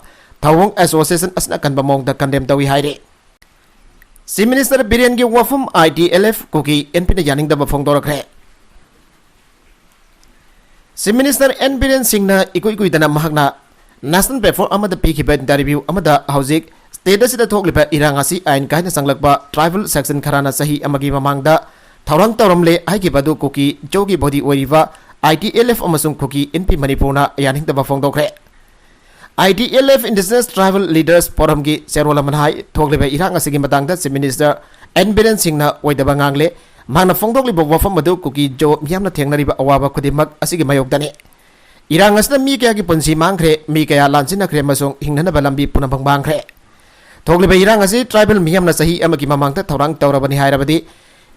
ꯊꯧꯑꯣꯡ ꯑꯦꯁꯣꯁꯤꯌꯦꯁꯟ ꯑꯁꯤꯅ ꯑꯀꯟꯕ ꯃꯑꯣꯡꯗ ꯀꯟꯗꯦꯝ ꯇꯧꯏ ꯍꯥꯏꯔꯤ꯫ ꯆꯤꯐ ꯃꯤꯅꯤꯁꯇꯔ ꯕꯤꯔꯦꯟꯒꯤ ꯋꯥꯐꯝ I T L F Kuki ꯑꯦꯟ ꯄꯤꯅ ꯌꯥꯅꯤꯡꯗꯕ ꯐꯣꯡꯗꯣꯔꯛꯈ꯭ꯔꯦ꯫ ꯆꯤꯐ ꯃꯤꯅꯤꯁꯇꯔ ꯑꯦꯟ ꯕꯤꯔꯦꯟ ꯁꯤꯡꯅ ꯏꯀꯨꯏ ꯀꯨꯏꯗꯅ ꯃꯍꯥꯛꯅ ꯅꯦꯁꯅꯦꯜ ꯄ꯭ꯂꯦꯠꯐꯣꯝ ꯑꯃꯗ ꯄꯤꯈꯤꯕ ꯏꯟꯇꯔꯚ꯭ꯌꯨ ꯑꯃꯗ ꯍꯧꯖꯤꯛ ꯁ꯭ꯇꯦꯠ ꯑꯁꯤꯗ ꯊꯣꯛꯂꯤꯕ ꯏꯔꯥꯡ ꯑꯁꯤ ꯑꯥꯏꯟ ꯀꯥꯏꯅ ꯆꯪꯂꯛꯄ ꯇ꯭ꯔꯥꯏꯕꯦꯜ ꯁꯦꯛꯁꯟ ꯈꯔꯅ ꯆꯍꯤ ꯑꯃꯒꯤ ꯃꯃꯥꯡꯗ ꯊꯧꯔꯥꯡ ꯇꯧꯔꯝꯂꯦ ꯍꯥꯏꯈꯤꯕ ꯑꯗꯨ ꯀꯨꯀꯤ ꯖꯣꯒꯤ ꯕꯣꯗꯤ ꯑꯣꯏꯔꯤꯕ ꯑꯥꯏ ꯇꯤ ꯑꯦꯜ ꯑꯦꯐ ꯑꯃꯁꯨꯡ ꯀꯨꯀꯤ ꯑꯦꯟ ꯄꯤ ꯃꯅꯤꯄꯨꯔꯅ ꯌꯥꯅꯤꯡꯗꯕ ꯐꯣꯡꯗꯣꯛꯈ꯭ꯔꯦ꯫ I T L F indigenous tribal leaders ꯐꯣꯔꯝꯒꯤ ꯆꯦꯔꯣꯜ ꯑꯃꯅ ꯍꯥꯏ, ꯊꯣꯛꯂꯤꯕ ꯏꯔꯥꯡ ꯑꯁꯤꯒꯤ ꯃꯇꯥꯡꯗ ꯆꯤꯐ ꯃꯤꯅꯤꯁꯇꯔ ꯑꯦꯟ ꯕꯤꯔꯦꯟ ꯁꯤꯡꯅ ꯑꯣꯏꯗꯕ ꯉꯥꯡꯂꯦ꯫ ꯃꯍꯥꯛꯅ ꯐꯣꯡꯗꯣꯛꯂꯤꯕ ꯋꯥꯐꯝ ꯑꯗꯨ ꯀꯨꯀꯤ ꯖꯣ ꯃꯤꯌꯥꯝꯅ ꯊꯦꯡꯅꯔꯤꯕ ꯑꯋꯥꯕ ꯈꯨꯗꯤꯡꯃꯛ ꯑꯁꯤꯒꯤ ꯃꯥꯌꯣꯛꯇꯅꯤ꯫ ꯏꯔꯥꯡ ꯑꯁꯤꯅ ꯃꯤ ꯀꯌꯥꯒꯤ ꯄꯨꯟꯁꯤ ꯃꯥꯡꯈ꯭ꯔꯦ, ꯃꯤ ꯀꯌꯥ ꯂꯥꯟꯁꯤꯟꯅꯈ꯭ꯔꯦ ꯑꯃꯁꯨꯡ ꯍꯤꯡꯅꯅꯕ ꯂꯝꯕꯤ ꯄꯨꯝꯅꯃꯛ ꯃꯥꯡꯈ꯭ꯔꯦ꯫ ꯊꯣꯛꯂꯤꯕ ꯏꯔꯥꯡ ꯑꯁꯤ ꯇ꯭ꯔꯥꯏꯕꯦꯜ ꯃꯤꯌꯥꯝꯅ ꯆꯍꯤ ꯑꯃꯒꯤ ꯃꯃꯥꯡꯗ ꯊꯧꯔꯥꯡ ꯇꯧꯔꯕꯅꯤ ꯍꯥꯏꯔꯕꯗꯤ,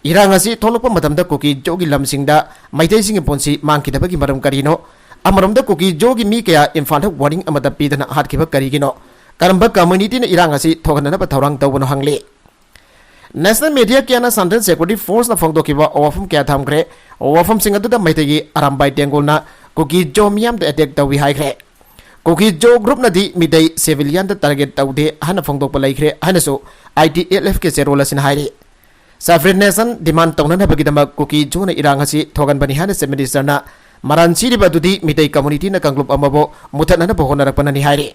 ꯏꯔꯥꯡ ꯑꯁꯤ ꯊꯣꯛꯂꯛꯄ ꯃꯇꯝꯗ ꯀꯨꯀꯤ ꯖꯣꯒꯤ ꯂꯝꯁꯤꯡꯗ ꯃꯩꯇꯩꯁꯤꯡꯒꯤ ꯄꯨꯟꯁꯤ ꯃꯥꯡꯈꯤꯗꯕꯒꯤ ꯃꯔꯝ ꯀꯔꯤꯅꯣ? ꯑꯃꯔꯣꯝꯗ ꯀꯨꯀꯤ ꯖꯣꯒꯤ ꯃꯤ ꯀꯌꯥ ꯏꯝꯐꯥꯜꯗ ꯋꯥꯔꯅꯤꯡ ꯑꯃꯠꯇ ꯄꯤꯗꯅ ꯍꯥꯠꯈꯤꯕ ꯀꯔꯤꯒꯤꯅꯣ? ꯀꯔꯝꯕ ꯀꯝꯃ꯭ꯌꯨꯅꯤꯇꯤꯅ ꯏꯔꯥꯡ ꯑꯁꯤ ꯊꯣꯛꯍꯟꯅꯅꯕ ꯊꯧꯔꯥꯡ ꯇꯧꯕꯅꯣ ꯍꯪꯂꯤ꯫ ꯅꯦꯁꯅꯦꯜ ꯃꯦꯗꯤꯌꯥ ꯀꯌꯥꯅ ꯁꯦꯟꯇ꯭ꯔꯦꯜ ꯁꯦꯀ꯭ꯌꯨꯔꯤꯇꯤ ꯐꯣꯔꯁꯅ ꯐꯣꯡꯗꯣꯛꯈꯤꯕ ꯋꯥꯐꯝ ꯀꯌꯥ ꯊꯝꯈ꯭ꯔꯦ꯫ ꯋꯥꯐꯝꯁꯤꯡ ꯑꯗꯨꯗ ꯃꯩꯇꯩꯒꯤ ꯑꯔꯥꯝꯕꯥꯏ ꯇꯦꯡꯒꯣꯜꯅ ꯀꯨꯀꯤ ꯖꯣ ꯃꯤꯌꯥꯝꯗ ꯑꯦꯇꯦꯛ ꯇꯧꯏ ꯍꯥꯏꯈ꯭ꯔꯦ꯫ ꯀꯨꯀꯤ ꯖꯣ ꯒ꯭ꯔꯨꯞꯅꯗꯤ ꯃꯤꯇꯩ ꯁꯤꯚꯤꯂꯤꯌꯟꯗ ꯇꯥꯔꯒꯦꯠ ꯇꯧꯗꯦ ꯍꯥꯏꯅ ꯐꯣꯡꯗꯣꯛꯄ ꯂꯩꯈ꯭ꯔꯦ ꯍꯥꯏꯅꯁꯨ ꯑꯥꯏ ꯇꯤ ꯑꯦꯜ ꯑꯦꯐꯀꯤ ꯆꯦꯔꯣꯜ ꯑꯁꯤꯅ ꯍꯥꯏꯔꯤ꯫ ꯁꯦꯄꯔꯦꯠ ꯅꯦꯁꯟ ꯗꯤꯃꯥꯟ ꯇꯧꯅꯅꯕꯒꯤꯗꯃꯛ ꯀꯨꯀꯤ ꯖꯣꯅ ꯏꯔꯥꯡ ꯑꯁꯤ ꯊꯣꯛꯍꯟꯕꯅꯤ ꯍꯥꯏꯅ ꯆꯤꯐ ꯃꯤꯅꯤꯁꯇꯔꯅ ꯃꯔꯥꯟ ꯁꯤꯔꯤꯕ ꯑꯗꯨꯗꯤ ꯃꯤꯇꯩ ꯀꯝꯃꯨꯅꯤꯇꯤꯅ ꯀꯥꯡꯂꯨꯞ ꯑꯃꯕꯨ ꯃꯨꯊꯠꯅꯅꯕ ꯍꯣꯠꯅꯔꯛꯄꯅꯅꯤ ꯍꯥꯏꯔꯤ꯫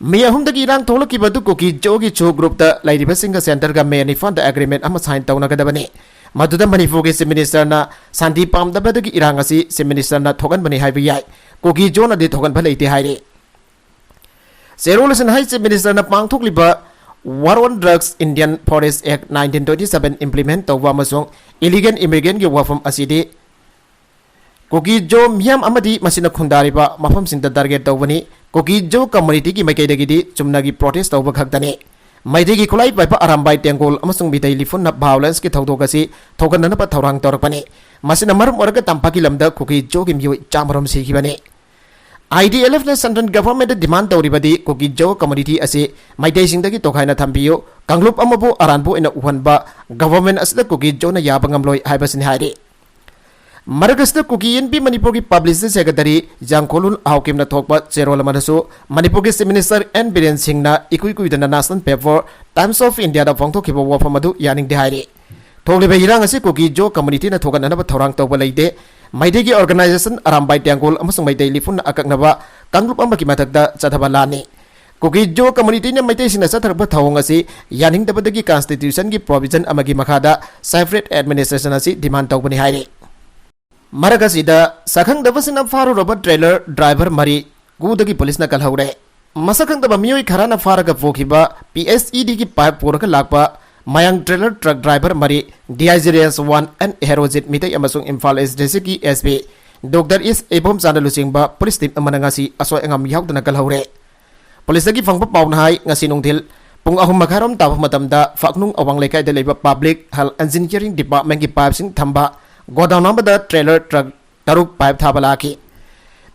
ꯃꯦ ꯑꯍꯨꯝꯗꯒꯤ ꯏꯔꯥꯡ ꯊꯣꯛꯂꯛꯈꯤꯕ ꯑꯗꯨ ꯀꯨꯀꯤ ꯖꯣꯒꯤ ꯖꯣ ꯒ꯭ꯔꯨꯞꯇ ꯂꯩꯔꯤꯕꯁꯤꯡꯒ ꯁꯦꯟꯇꯔꯒ ꯃꯦ ꯅꯤꯄꯥꯟꯗ ꯑꯦꯒ꯭ꯔꯤꯃꯦꯟ ꯑꯃ ꯁꯥꯏꯟ ꯇꯧꯅꯒꯗꯕꯅꯤ꯫ ꯃꯗꯨꯗ ꯃꯅꯤꯄꯨꯔꯒꯤ ꯆꯤꯐ ꯃꯤꯅꯤꯁꯇꯔꯅ ꯁꯥꯟꯇꯤ ꯄꯥꯝꯗꯕꯗꯒꯤ ꯏꯔꯥꯡ ꯑꯁꯤ ꯆꯤꯐ ꯃꯤꯅꯤꯁꯇꯔꯅ ꯊꯣꯛꯍꯟꯕꯅꯤ ꯍꯥꯏꯕ ꯌꯥꯏ꯫ ꯀꯨꯀꯤ ꯖꯣꯅꯗꯤ ꯊꯣꯛꯍꯟꯕ ꯂꯩꯇꯦ ꯍꯥꯏꯔꯤ꯫ ꯆꯦꯔꯣꯜ ꯑꯁꯤꯅ ꯍꯥꯏ, chief ꯃꯤꯅꯤꯁꯇꯔꯅ ꯄꯥꯡꯊꯣꯛꯂꯤꯕ War on Drugs Indian Forest Act nineteen twenty seven implement ꯇꯧꯕ ꯑꯃꯁꯨꯡ ꯏꯂꯤꯒꯦꯜ ꯏꯃꯤꯒ꯭ꯔꯦꯟꯒꯤ ꯋꯥꯐꯝ ꯑꯁꯤꯗꯤ ꯀꯨꯀꯤ ꯖꯣ ꯃꯤꯌꯥꯝ ꯑꯃꯗꯤ ꯃꯁꯤꯅ ꯈꯨꯟꯗꯥꯔꯤꯕ ꯃꯐꯝꯁꯤꯡꯗ ꯇꯥꯔꯒꯦꯠ ꯇꯧꯕꯅꯤ꯫ ꯀꯨꯀꯤ ꯖꯣ ꯀꯝꯃꯨꯅꯤꯇꯤꯒꯤ ꯃꯥꯏꯀꯩꯗꯒꯤꯗꯤ ꯆꯨꯝꯅꯒꯤ ꯄ꯭ꯔꯣꯇꯦꯁ ꯇꯧꯕ ꯈꯛꯇꯅꯤ꯫ ꯃꯩꯇꯩꯒꯤ ꯈꯨꯠꯂꯥꯏ ꯄꯥꯏꯕ ꯑꯔꯥꯝꯕꯥꯏ ꯇꯦꯡꯒꯣꯜ ꯑꯃꯁꯨꯡ ꯃꯤꯇꯩ ꯂꯤꯐꯨꯟꯅ ꯚꯥꯏꯑꯣꯂꯦꯟꯁꯀꯤ ꯊꯧꯗꯣꯛ ꯑꯁꯤ ꯊꯣꯛꯍꯟꯅꯅꯕ ꯊꯧꯔꯥꯡ ꯇꯧꯔꯛꯄꯅꯤ꯫ ꯃꯁꯤꯅ ꯃꯔꯝ ꯑꯣꯏꯔꯒ ꯇꯝꯄꯥꯛꯀꯤ ꯂꯝꯗ ꯀꯨꯀꯤ ꯖꯣꯒꯤ ꯃꯤꯑꯣꯏ ꯆꯥꯃꯔꯣꯝ ꯁꯤꯈꯤꯕꯅꯤ꯫ ꯑꯥꯏ ꯇꯤ ꯑꯦꯜ ꯑꯦꯐꯅ ꯁꯦꯟꯇ꯭ꯔꯦꯜ ꯒꯚꯔꯟꯃꯦꯟꯠꯇ ꯗꯤꯃꯥꯟ ꯇꯧꯔꯤꯕꯗꯤ ꯀꯨꯀꯤ ꯖꯣ ꯀꯝꯃꯨꯅꯤꯇꯤ ꯑꯁꯤ ꯃꯩꯇꯩꯁꯤꯡꯗꯒꯤ ꯇꯣꯈꯥꯏꯅ ꯊꯝꯕꯤꯌꯨ, ꯀꯥꯡꯂꯨꯞ ꯑꯃꯕꯨ ꯑꯔꯥꯟꯕ ꯑꯣꯏꯅ ꯎꯍꯟꯕ ꯒꯚꯔꯟꯃꯦꯟꯠ ꯑꯁꯤꯗ ꯀꯨꯀꯤ ꯖꯣꯅ ꯌꯥꯕ ꯉꯝꯂꯣꯏ ꯍꯥꯏꯕꯁꯤꯅꯤ ꯍꯥꯏꯔꯤ꯫ ꯃꯔꯛ ꯑꯁꯤꯗ ꯀꯨꯀꯤ ꯏꯟꯄꯤ ꯃꯅꯤꯄꯨꯔꯒꯤ ꯄꯕ꯭ꯂꯤꯁꯤꯇꯤ ꯁꯦꯀ꯭ꯔꯦꯇꯔꯤ ꯖꯥꯡꯈꯣꯂꯨꯟ ꯍꯥꯎꯀꯤꯝꯅ ꯊꯣꯛꯄ ꯆꯦꯔꯣꯜ ꯑꯃꯗꯁꯨ ꯃꯅꯤꯄꯨꯔꯒꯤ ꯆꯤꯐ ꯃꯤꯅꯤꯁꯇꯔ ꯑꯦꯟ ꯕꯤꯔꯦꯟ ꯁꯤꯡꯅ ꯏꯀꯨꯏ ꯀꯨꯏꯗꯅ ꯅꯦꯁꯅꯦꯜ ꯄꯦꯄꯔ ꯇꯥꯏꯝꯁ ꯑꯣꯐ ꯏꯟꯗꯤꯌꯥꯗ ꯐꯣꯡꯗꯣꯛꯈꯤꯕ ꯋꯥꯐꯝ ꯑꯗꯨ ꯌꯥꯅꯤꯡꯗꯦ ꯍꯥꯏꯔꯤ꯫ ꯊꯣꯛꯂꯤꯕ ꯏꯔꯥꯡ ꯑꯁꯤ ꯀꯨꯀꯤ ꯖꯣ ꯀꯝꯃꯨꯅꯤꯇꯤꯅ ꯊꯣꯛꯍꯟꯅꯅꯕ ꯊꯧꯔꯥꯡ ꯇꯧꯕ ꯂꯩꯇꯦ꯫ ꯃꯩꯇꯩꯒꯤ ꯑꯣꯔꯒꯅꯥꯏꯖꯦꯁꯟ ꯑꯔꯥꯝꯕꯥꯏ ꯇꯦꯡꯒꯣꯜ ꯑꯃꯁꯨꯡ ꯃꯩꯇꯩ ꯂꯤꯐꯨꯟꯅ ꯑꯀꯛꯅꯕ ꯀꯥꯡꯂꯨꯞ ꯑꯃꯒꯤ ꯃꯊꯛꯇ ꯆꯠꯊꯕ ꯂꯥꯟꯅꯤ꯫ ꯀꯨꯀꯤ ꯖꯣ ꯀꯝꯃꯨꯅꯤꯇꯤꯅ ꯃꯩꯇꯩꯁꯤꯡꯅ ꯆꯠꯊꯔꯛꯄ ꯊꯧꯑꯣꯡ ꯑꯁꯤ ꯌꯥꯅꯤꯡꯗꯕꯗꯒꯤ ꯀꯟꯁꯇꯤꯇ꯭ꯌꯨꯁꯟꯒꯤ ꯄ꯭ꯔꯣꯚꯤꯖꯟ ꯑꯃꯒꯤ ꯃꯈꯥꯗ ꯁꯦꯄꯔꯦꯠ ꯑꯦꯗꯃꯤꯅꯤꯁꯇ꯭ꯔꯦꯁꯟ ꯑꯁꯤ ꯗꯤꯃꯥꯟ ꯇꯧꯕꯅꯤ ꯍꯥꯏꯔꯤ꯫ ꯃꯔꯛ ꯑꯁꯤꯗ ꯁꯛꯈꯪꯗꯕꯁꯤꯡꯅ ꯐꯥꯔꯨꯔꯕ ꯇ꯭ꯔꯦꯂꯔ ꯗ꯭ꯔꯥꯏꯚꯔ ꯃꯔꯤ ꯀꯨꯗꯒꯤ ꯄꯨꯂꯤꯁꯅ ꯀꯜꯍꯧꯔꯦ꯫ ꯃꯁꯛ ꯈꯪꯗꯕ ꯃꯤꯑꯣꯏ ꯈꯔꯅ ꯐꯥꯔꯒ ꯄꯨꯈꯤꯕ ꯄꯤ ꯑꯩꯆ ꯏ ꯗꯤꯒꯤ ꯄꯥꯏꯞ ꯄꯨꯔꯒ ꯂꯥꯛꯄ ꯃꯌꯥꯡ ꯇ꯭ꯔꯦꯂꯔ ꯇ꯭ꯔꯛ ꯗ꯭ꯔꯥꯏꯚꯔ ꯃꯔꯤ, D I G range one N Herojit Meitei ꯑꯃꯁꯨꯡ ꯏꯝꯐꯥꯜ ꯏꯁ ꯗꯤꯁꯇ꯭ꯔꯤꯛꯀꯤ ꯑꯦꯁ ꯄꯤ ꯗꯣꯛꯇꯔ ꯏꯁ ꯏꯕꯣꯝꯆꯥꯅ ꯂꯨꯆꯤꯡꯕ ꯄꯨꯂꯤꯁ ꯇꯤꯝ ꯑꯃꯅ ꯉꯁꯤ ꯑꯁꯣꯏ ꯑꯉꯥꯝ ꯌꯥꯎꯗꯅ ꯀꯜꯍꯧꯔꯦ꯫ ꯄꯨꯂꯤꯁꯇꯒꯤ ꯐꯪꯕ ꯄꯥꯎꯅ ꯍꯥꯏ, ꯉꯁꯤ ꯅꯨꯡꯊꯤꯜ ꯄꯨꯡ ꯑꯍꯨꯝ ꯃꯈꯥꯏꯔꯣꯝ ꯇꯥꯕ ꯃꯇꯝꯗ ꯐꯥꯛꯅꯨꯡ ꯑꯋꯥꯡ ꯂꯩꯀꯥꯏꯗ ꯂꯩꯕ ꯄꯕ꯭ꯂꯤꯛ ꯍꯦꯜꯊ ꯏꯟꯖꯤꯅꯤꯌꯔꯤꯡ ꯗꯤꯄꯥꯔꯠꯃꯦꯟꯒꯤ ꯄꯥꯏꯞꯁꯤꯡ ꯊꯝꯕ ꯒꯣꯗꯥꯎꯟ ꯑꯃꯗ ꯇ꯭ꯔꯦꯂꯔ ꯇ꯭ꯔꯛ ꯇꯔꯨꯛ ꯄꯥꯏꯞ ꯊꯥꯕ ꯂꯥꯛꯈꯤ꯫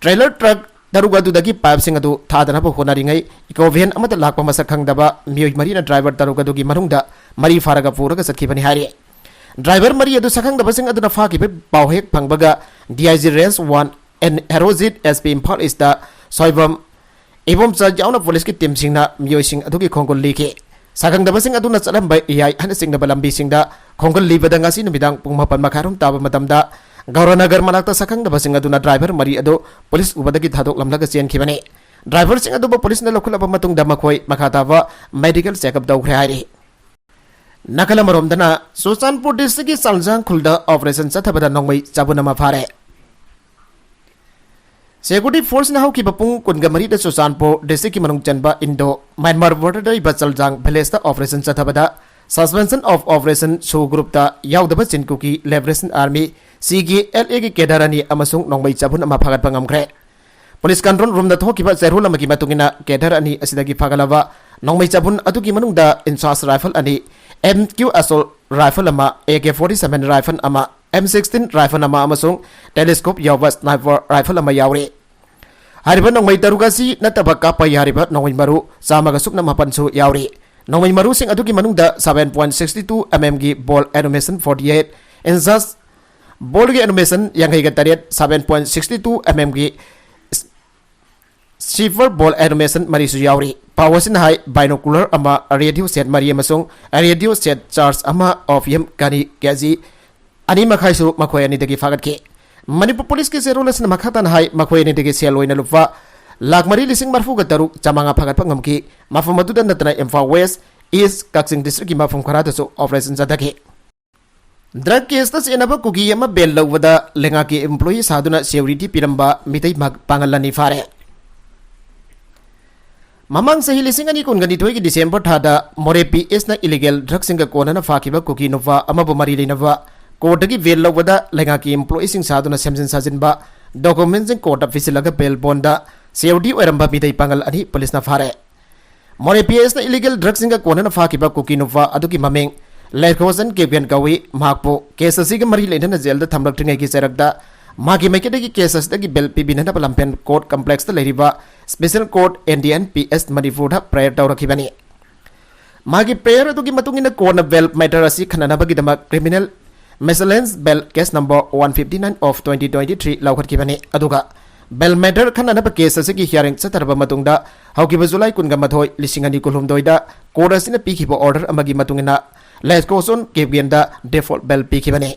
ꯇ꯭ꯔꯦꯂꯔ ꯇ꯭ꯔꯛ ꯇꯔꯨꯛ ꯑꯗꯨꯗꯒꯤ ꯄꯥꯏꯞꯁꯤꯡ ꯑꯗꯨ ꯊꯥꯗꯅꯕ ꯍꯣꯠꯅꯔꯤꯉꯩ, ꯏꯀꯣ ꯚꯦꯟ ꯑꯃꯗ ꯂꯥꯛꯄ ꯃꯁꯛ ꯈꯪꯗꯕ ꯃꯤꯑꯣꯏ ꯃꯔꯤꯅ ꯗ꯭ꯔꯥꯏꯚꯔ ꯇꯔꯨꯛ ꯑꯗꯨꯒꯤ ꯃꯅꯨꯡꯗ ꯃꯔꯤ ꯐꯥꯔꯒ ꯄꯨꯔꯒ ꯆꯠꯈꯤꯕꯅꯤ ꯍꯥꯏꯔꯤ꯫ ꯗ꯭ꯔꯥꯏꯚꯔ ꯃꯔꯤ ꯑꯗꯨ ꯁꯛꯈꯪꯗꯕꯁꯤꯡ ꯑꯗꯨꯅ ꯐꯥꯈꯤꯕ ꯄꯥꯎ ꯍꯦꯛ ꯐꯪꯕꯒ D I G range one N Herojit, S P Imphal east Soibam Ibomcha ꯌꯥꯎꯅ ꯄꯨꯂꯤꯁꯀꯤ ꯇꯤꯝꯁꯤꯡꯅ ꯃꯤꯑꯣꯏꯁꯤꯡ ꯑꯗꯨꯒꯤ ꯈꯣꯡꯒꯨꯜ ꯂꯤꯈꯤ꯫ ꯁꯛꯈꯪꯗꯕꯁꯤꯡ ꯑꯗꯨꯅ ꯆꯠꯂꯝꯕ ꯌꯥꯏ ꯍꯥꯏꯅ ꯆꯤꯡꯅꯕ ꯂꯝꯕꯤꯁꯤꯡꯗ ꯈꯣꯡꯒꯨꯜ ꯂꯤꯕꯗ ꯉꯁꯤ ꯅꯨꯃꯤꯗꯥꯡ ꯄꯨꯡ ꯃꯥꯄꯟ ꯃꯈꯥꯏꯔꯣꯝ ꯇꯥꯕ ꯃꯇꯝꯗ ꯒꯧꯔꯅꯒꯔ ꯃꯅꯥꯛꯇ ꯁꯛꯈꯪꯗꯕꯁꯤꯡ ꯑꯗꯨꯅ ꯗ꯭ꯔꯥꯏꯚꯔ ꯃꯔꯤ ꯑꯗꯨ ꯄꯨꯂꯤꯁ ꯎꯕꯗꯒꯤ ꯊꯥꯗꯣꯛꯂꯝꯂꯒ ꯆꯦꯟꯈꯤꯕꯅꯤ꯫ ꯗ꯭ꯔꯥꯏꯚꯔꯁꯤꯡ ꯑꯗꯨꯕꯨ ꯄꯨꯂꯤꯁꯅ ꯂꯧꯈꯠꯂꯕ ꯃꯇꯨꯡꯗ ꯃꯈꯣꯏ ꯃꯈꯥ ꯇꯥꯕ ꯃꯦꯗꯤꯀꯦꯜ ꯆꯦꯛꯑꯞ ꯇꯧꯈ꯭ꯔꯦ ꯍꯥꯏꯔꯤ꯫ ꯅꯥꯀꯜ ꯑꯃꯔꯣꯝꯗꯅ, ꯆꯨꯔꯆꯥꯟꯄꯨꯔ ꯗꯤꯁꯇ꯭ꯔꯤꯛꯀꯤ ꯆꯥꯜꯖꯥꯡ ꯈꯨꯜꯗ ꯑꯣꯄꯔꯦꯁꯟ ꯆꯠꯊꯕꯗ ꯅꯣꯡꯃꯩ ꯆꯥꯕꯨꯟ ꯑꯃ ꯐꯥꯔꯦ꯫ ꯁꯦꯀ꯭ꯌꯨꯔꯤꯇꯤ ꯐꯣꯔꯁꯅ ꯍꯧꯈꯤꯕ ꯄꯨꯡ ꯀꯨꯟꯒ ꯃꯔꯤꯗ ꯆꯨꯔꯆꯥꯟꯄꯨꯔ ꯗꯤꯁꯇ꯭ꯔꯤꯛꯀꯤ ꯃꯅꯨꯡ ꯆꯟꯕ ꯏꯟꯗꯣ ꯃ꯭ꯌꯥꯟꯃꯥꯔ ꯕꯣꯔꯗꯔꯗ ꯂꯩꯕ ꯆꯜꯖꯥꯡ ꯚꯤꯂꯦꯖꯇ ꯑꯣꯄꯔꯦꯁꯟ ꯆꯠꯊꯕꯗ Suspension of Operation ꯁꯣ ꯒ꯭ꯔꯨꯞꯇ ꯌꯥꯎꯗꯕ ꯆꯤꯟ ꯀꯨꯀꯤ ꯂꯤꯕꯔꯦꯁꯟ ꯑꯥꯔꯃꯤ, ꯁꯤ ꯀꯦ ꯑꯦꯜ ꯑꯦꯒꯤ ꯀꯦꯗꯔ ꯑꯅꯤ ꯑꯃꯁꯨꯡ ꯅꯣꯡꯃꯩ ꯆꯥꯕꯨꯟ ꯑꯃ ꯐꯥꯒꯠꯄ ꯉꯝꯈ꯭ꯔꯦ꯫ ꯄꯨꯂꯤꯁ ꯀꯟꯇ꯭ꯔꯣꯜ ꯔꯨꯝꯗ ꯊꯣꯛꯈꯤꯕ ꯆꯦꯔꯣꯜ ꯑꯃꯒꯤ ꯃꯇꯨꯡ ꯏꯟꯅ, ꯀꯦꯗꯔ ꯑꯅꯤ ꯑꯁꯤꯗꯒꯤ ꯐꯥꯒꯠꯂꯕ ꯅꯣꯡꯃꯩ ꯆꯥꯕꯨꯟ ꯑꯗꯨꯒꯤ ꯃꯅꯨꯡꯗ ꯏꯟꯆꯥꯔꯖ ꯔꯥꯏꯐꯜ ꯑꯅꯤ, ꯑꯦꯝ ꯀ꯭ꯌꯨ ꯑꯦꯁꯣꯜ ꯔꯥꯏꯐꯜ ꯑꯃ, A K forty seven rifle ꯑꯃ, ꯑꯦꯝ ꯁꯤꯛꯁꯇꯤꯟ ꯔꯥꯏꯐꯜ ꯑꯃ ꯑꯃꯁꯨꯡ ꯇꯦꯂꯦꯁꯀꯣꯞ ꯌꯥꯎꯕ ꯁ꯭ꯅꯥꯏꯄꯔ ꯔꯥꯏꯐꯜ ꯑꯃ ꯌꯥꯎꯔꯤ꯫ ꯍꯥꯏꯔꯤꯕ ꯅꯣꯡꯃꯩ ꯇꯔꯨꯛ ꯑꯁꯤ ꯅꯠꯇꯕ ꯀꯥꯞꯄ ꯌꯥꯔꯤꯕ ꯅꯣꯡꯃꯩ ꯃꯔꯨ ꯆꯥꯝꯃꯒ ꯁꯨꯞꯅ ꯃꯥꯄꯟꯁꯨ ꯌꯥꯎꯔꯤ꯫ ꯅꯣꯡꯃꯩ ꯃꯔꯨꯁꯤꯡ ꯑꯗꯨꯒꯤ ꯃꯅꯨꯡꯗ seven point sixty two mm ꯒꯤ ball ammunition forty eight inches, ball ꯒꯤ ammunition ꯌꯥꯡꯈꯩꯒ ꯇꯔꯦꯠ, seven point sixty two mm ꯒꯤ silver ball ammunition ꯃꯔꯤꯁꯨ ꯌꯥꯎꯔꯤ꯫ ꯄꯥꯎ ꯑꯁꯤꯅ ꯍꯥꯏ, binocular ꯑꯃ, radio set ꯃꯔꯤ ꯑꯃꯁꯨꯡ radio set charge ꯑꯃ, opium ꯒꯅꯤ ꯀꯦꯖꯤ ꯑꯅꯤ ꯃꯈꯥꯏꯁꯨ ꯃꯈꯣꯏ ꯑꯅꯤꯗꯒꯤ ꯐꯥꯒꯠꯈꯤ꯫ ꯃꯅꯤꯄꯨꯔ ꯄꯨꯂꯤꯁꯀꯤ ꯆꯦꯔꯣꯜ ꯑꯁꯤꯅ ꯃꯈꯥ ꯇꯥꯅ ꯍꯥꯏ, ꯃꯈꯣꯏ ꯑꯅꯤꯗꯒꯤ ꯁꯦꯜ ꯑꯣꯏꯅ ꯂꯨꯄꯥ ꯂꯥꯈ ꯃꯔꯤ ꯂꯤꯁꯤꯡ ꯃꯔꯤꯐꯨꯒ ꯇꯔꯨꯛ ꯆꯥꯃꯉꯥ ꯐꯥꯒꯠꯄ ꯉꯝꯈꯤ꯫ ꯃꯐꯝ ꯑꯗꯨꯗ ꯅꯠꯇꯅ ꯏꯝꯐꯥꯜ West, East, ꯀꯛꯆꯤꯡ district ꯀꯤ ꯃꯐꯝ ꯈꯔꯗꯁꯨ operation ꯆꯠꯊꯈꯤ꯫ Drug case ꯇ ꯆꯦꯟꯅꯕ ꯀꯨꯀꯤ ꯑꯃ bail ꯂꯧꯕꯗ ꯂꯩꯉꯥꯛꯀꯤ employee ꯁꯥꯗꯨꯅ security ꯄꯤꯔꯝꯕ ꯃꯤꯇꯩ ꯃꯍꯥꯛ ꯄꯥꯡꯒꯜ ꯑꯅꯤ ꯐꯥꯔꯦ꯫ ꯃꯃꯥꯡ ꯆꯍꯤ ꯂꯤꯁꯤꯡ ꯑꯅꯤ ꯀꯨꯟꯒ ꯅꯤꯊꯣꯏꯒꯤ December ꯊꯥꯗ ꯃꯣꯔꯦ P S ꯅ illegal drug ꯁꯤꯡꯒ ꯀꯣꯟꯅꯅ ꯐꯥꯈꯤꯕ ꯀꯨꯀꯤ ꯅꯨꯄꯥ ꯑꯃꯕꯨ ꯃꯔꯤ ꯂꯩꯅꯕ court ꯇꯒꯤ bail ꯂꯧꯕꯗ ꯂꯩꯉꯥꯛꯀꯤ employee ꯁꯤꯡ ꯁꯥꯗꯨꯅ ꯁꯦꯝꯖꯤꯟ ꯁꯥꯖꯤꯟꯕ document ꯁꯤꯡ court ꯇ ꯄꯤꯁꯤꯜꯂꯒ bail bond ꯗ security ꯑꯣꯏꯔꯝꯕ ꯃꯤꯇꯩ ꯄꯥꯡꯒꯜ ꯑꯅꯤ ꯄꯨꯂꯤꯁꯅ ꯐꯥꯔꯦ꯫ ꯃꯣꯔꯦ P S ꯅ illegal drug ꯁꯤꯡꯒ ꯀꯣꯟꯅꯅ ꯐꯥꯈꯤꯕ ꯀꯨꯀꯤ ꯅꯨꯄꯥ ꯑꯗꯨꯒꯤ ꯃꯃꯤꯡ ꯂꯦꯊꯣꯖꯟ ꯀꯦꯕꯤꯌꯟ ꯀꯧꯏ꯫ ꯃꯍꯥꯛꯄꯨ case ꯑꯁꯤꯒꯤ ꯃꯔꯤ ꯂꯩꯅꯅ jail ꯗ ꯊꯝꯂꯛꯇ꯭ꯔꯤꯉꯩꯒꯤ ꯆꯩꯔꯛꯇ ꯃꯍꯥꯛꯀꯤ ꯃꯥꯏꯀꯩꯗꯒꯤ case ꯑꯁꯤꯗꯒꯤ bail ꯄꯤꯕꯤꯅꯅꯕ ꯂꯝꯐꯦꯜ court complex ꯇ ꯂꯩꯔꯤꯕ special court N D N P S ꯃꯅꯤꯄꯨꯔꯗ prayer ꯇꯧꯔꯛꯈꯤꯕꯅꯤ꯫ ꯃꯥꯒꯤ prayer ꯑꯗꯨꯒꯤ ꯃꯇꯨꯡ ꯏꯟꯅ court ꯅ bail matter ꯑꯁꯤ ꯈꯟꯅꯅꯕꯒꯤꯗꯃꯛ criminal miscellaneous bail case number one fifty nine of twenty twenty three ꯂꯧꯈꯠꯈꯤꯕꯅꯤ꯫ ꯑꯗꯨꯒ bail matter ꯈꯟꯅꯅꯕ case ꯑꯁꯤꯒꯤ hearing ꯆꯠꯊꯔꯕ ꯃꯇꯨꯡꯗ ꯍꯧꯈꯤꯕ July ꯀꯨꯟꯒ ꯃꯥꯊꯣꯏ, ꯂꯤꯁꯤꯡ ꯑꯅꯤ ꯀꯨꯟꯍꯨꯝꯗꯣꯏꯗ court ꯑꯁꯤꯅ ꯄꯤꯈꯤꯕ order ꯑꯃꯒꯤ ꯃꯇꯨꯡ ꯏꯟꯅ ꯂꯦꯊꯣꯖꯟ ꯀꯦꯕꯤꯌꯟꯗ default bail ꯄꯤꯈꯤꯕꯅꯤ꯫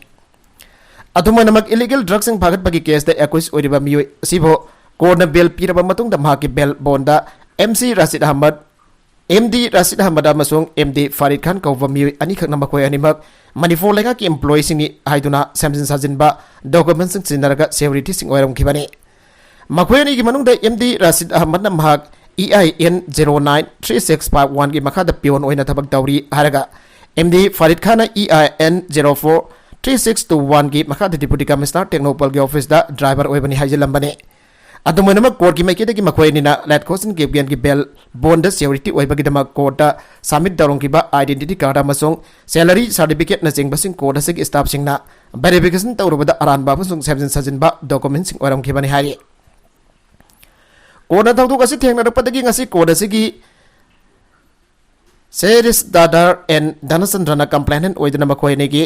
ꯑꯗꯨꯝ ꯑꯣꯏꯅꯃꯛ, illegal drug ꯁꯤꯡ ꯐꯥꯒꯠꯄꯒꯤ case ꯇ accused ꯑꯣꯏꯔꯤꯕ ꯃꯤꯑꯣꯏ ꯑꯁꯤꯕꯨ court ꯅ bail ꯄꯤꯔꯕ ꯃꯇꯨꯡꯗ ꯃꯍꯥꯛꯀꯤ bail bond ꯗ M C ꯔꯥꯁꯤꯗ Ahmad, M D ꯔꯥꯁꯤꯗ Ahmad ꯑꯃꯁꯨꯡ M D ꯐꯥꯔꯤꯗ ꯈꯥꯟ ꯀꯧꯕ ꯃꯤꯑꯣꯏ ꯑꯅꯤꯈꯛꯅ ꯃꯈꯣꯏ ꯑꯅꯤꯃꯛ ꯃꯅꯤꯄꯨꯔ ꯂꯩꯉꯥꯛꯀꯤ employee ꯁꯤꯡꯅꯤ ꯍꯥꯏꯗꯨꯅ ꯁꯦꯝꯖꯤꯟ ꯁꯥꯖꯤꯟꯕ document ꯁꯤꯡ ꯁꯤꯖꯤꯟꯅꯔꯒ security ꯁꯤꯡ ꯑꯣꯏꯔꯝꯈꯤꯕꯅꯤ꯫ ꯃꯈꯣꯏ ꯑꯅꯤꯒꯤ ꯃꯅꯨꯡꯗ M D ꯔꯥꯁꯤꯗ ꯑꯍꯃꯗꯅ ꯃꯍꯥꯛ E I N zero nine three six five one ꯒꯤ ꯃꯈꯥꯗ peon ꯑꯣꯏꯅ ꯊꯕꯛ ꯇꯧꯔꯤ ꯍꯥꯏꯔꯒ, M D ꯐꯥꯔꯤꯗ Khan E I N zero four three six two one ꯒꯤ ꯃꯈꯥꯗ Deputy Commissioner ꯇꯦꯡꯅꯧꯄꯜꯒꯤ office ꯇ driver ꯑꯣꯏꯕꯅꯤ ꯍꯥꯏꯖꯤꯜꯂꯝꯕꯅꯤ꯫ ꯑꯗꯨꯝ ꯑꯣꯏꯅꯃꯛ, court ꯀꯤ ꯃꯥꯏꯀꯩꯗꯒꯤ ꯃꯈꯣꯏ ꯑꯅꯤꯅ ꯂꯦꯊꯣꯖꯟ ꯀꯦꯕꯤꯌꯟꯒꯤ bail bond ꯗ security ꯑꯣꯏꯕꯒꯤꯗꯃꯛ court ꯇ submit ꯇꯧꯔꯝꯈꯤꯕ identity card ꯑꯃꯁꯨꯡ salary certificate ꯅꯆꯤꯡꯕꯁꯤꯡ court ꯑꯁꯤꯒꯤ staff ꯁꯤꯡꯅ verification ꯇꯧꯔꯨꯕꯗ ꯑꯔꯥꯟꯕ ꯑꯃꯁꯨꯡ ꯁꯦꯝꯖꯤꯟ ꯁꯥꯖꯤꯟꯕ document ꯁꯤꯡ ꯑꯣꯏꯔꯝꯈꯤꯕꯅꯤ ꯍꯥꯏꯔꯤ꯫ Court ꯅ ꯊꯧꯗꯣꯛ ꯑꯁꯤ ꯊꯦꯡꯅꯔꯛꯄꯗꯒꯤ ꯉꯁꯤ court ꯑꯁꯤꯒꯤ Cherish Dadar and Dhanachandrana complainant ꯑꯣꯏꯗꯨꯅ ꯃꯈꯣꯏ ꯑꯅꯤꯒꯤ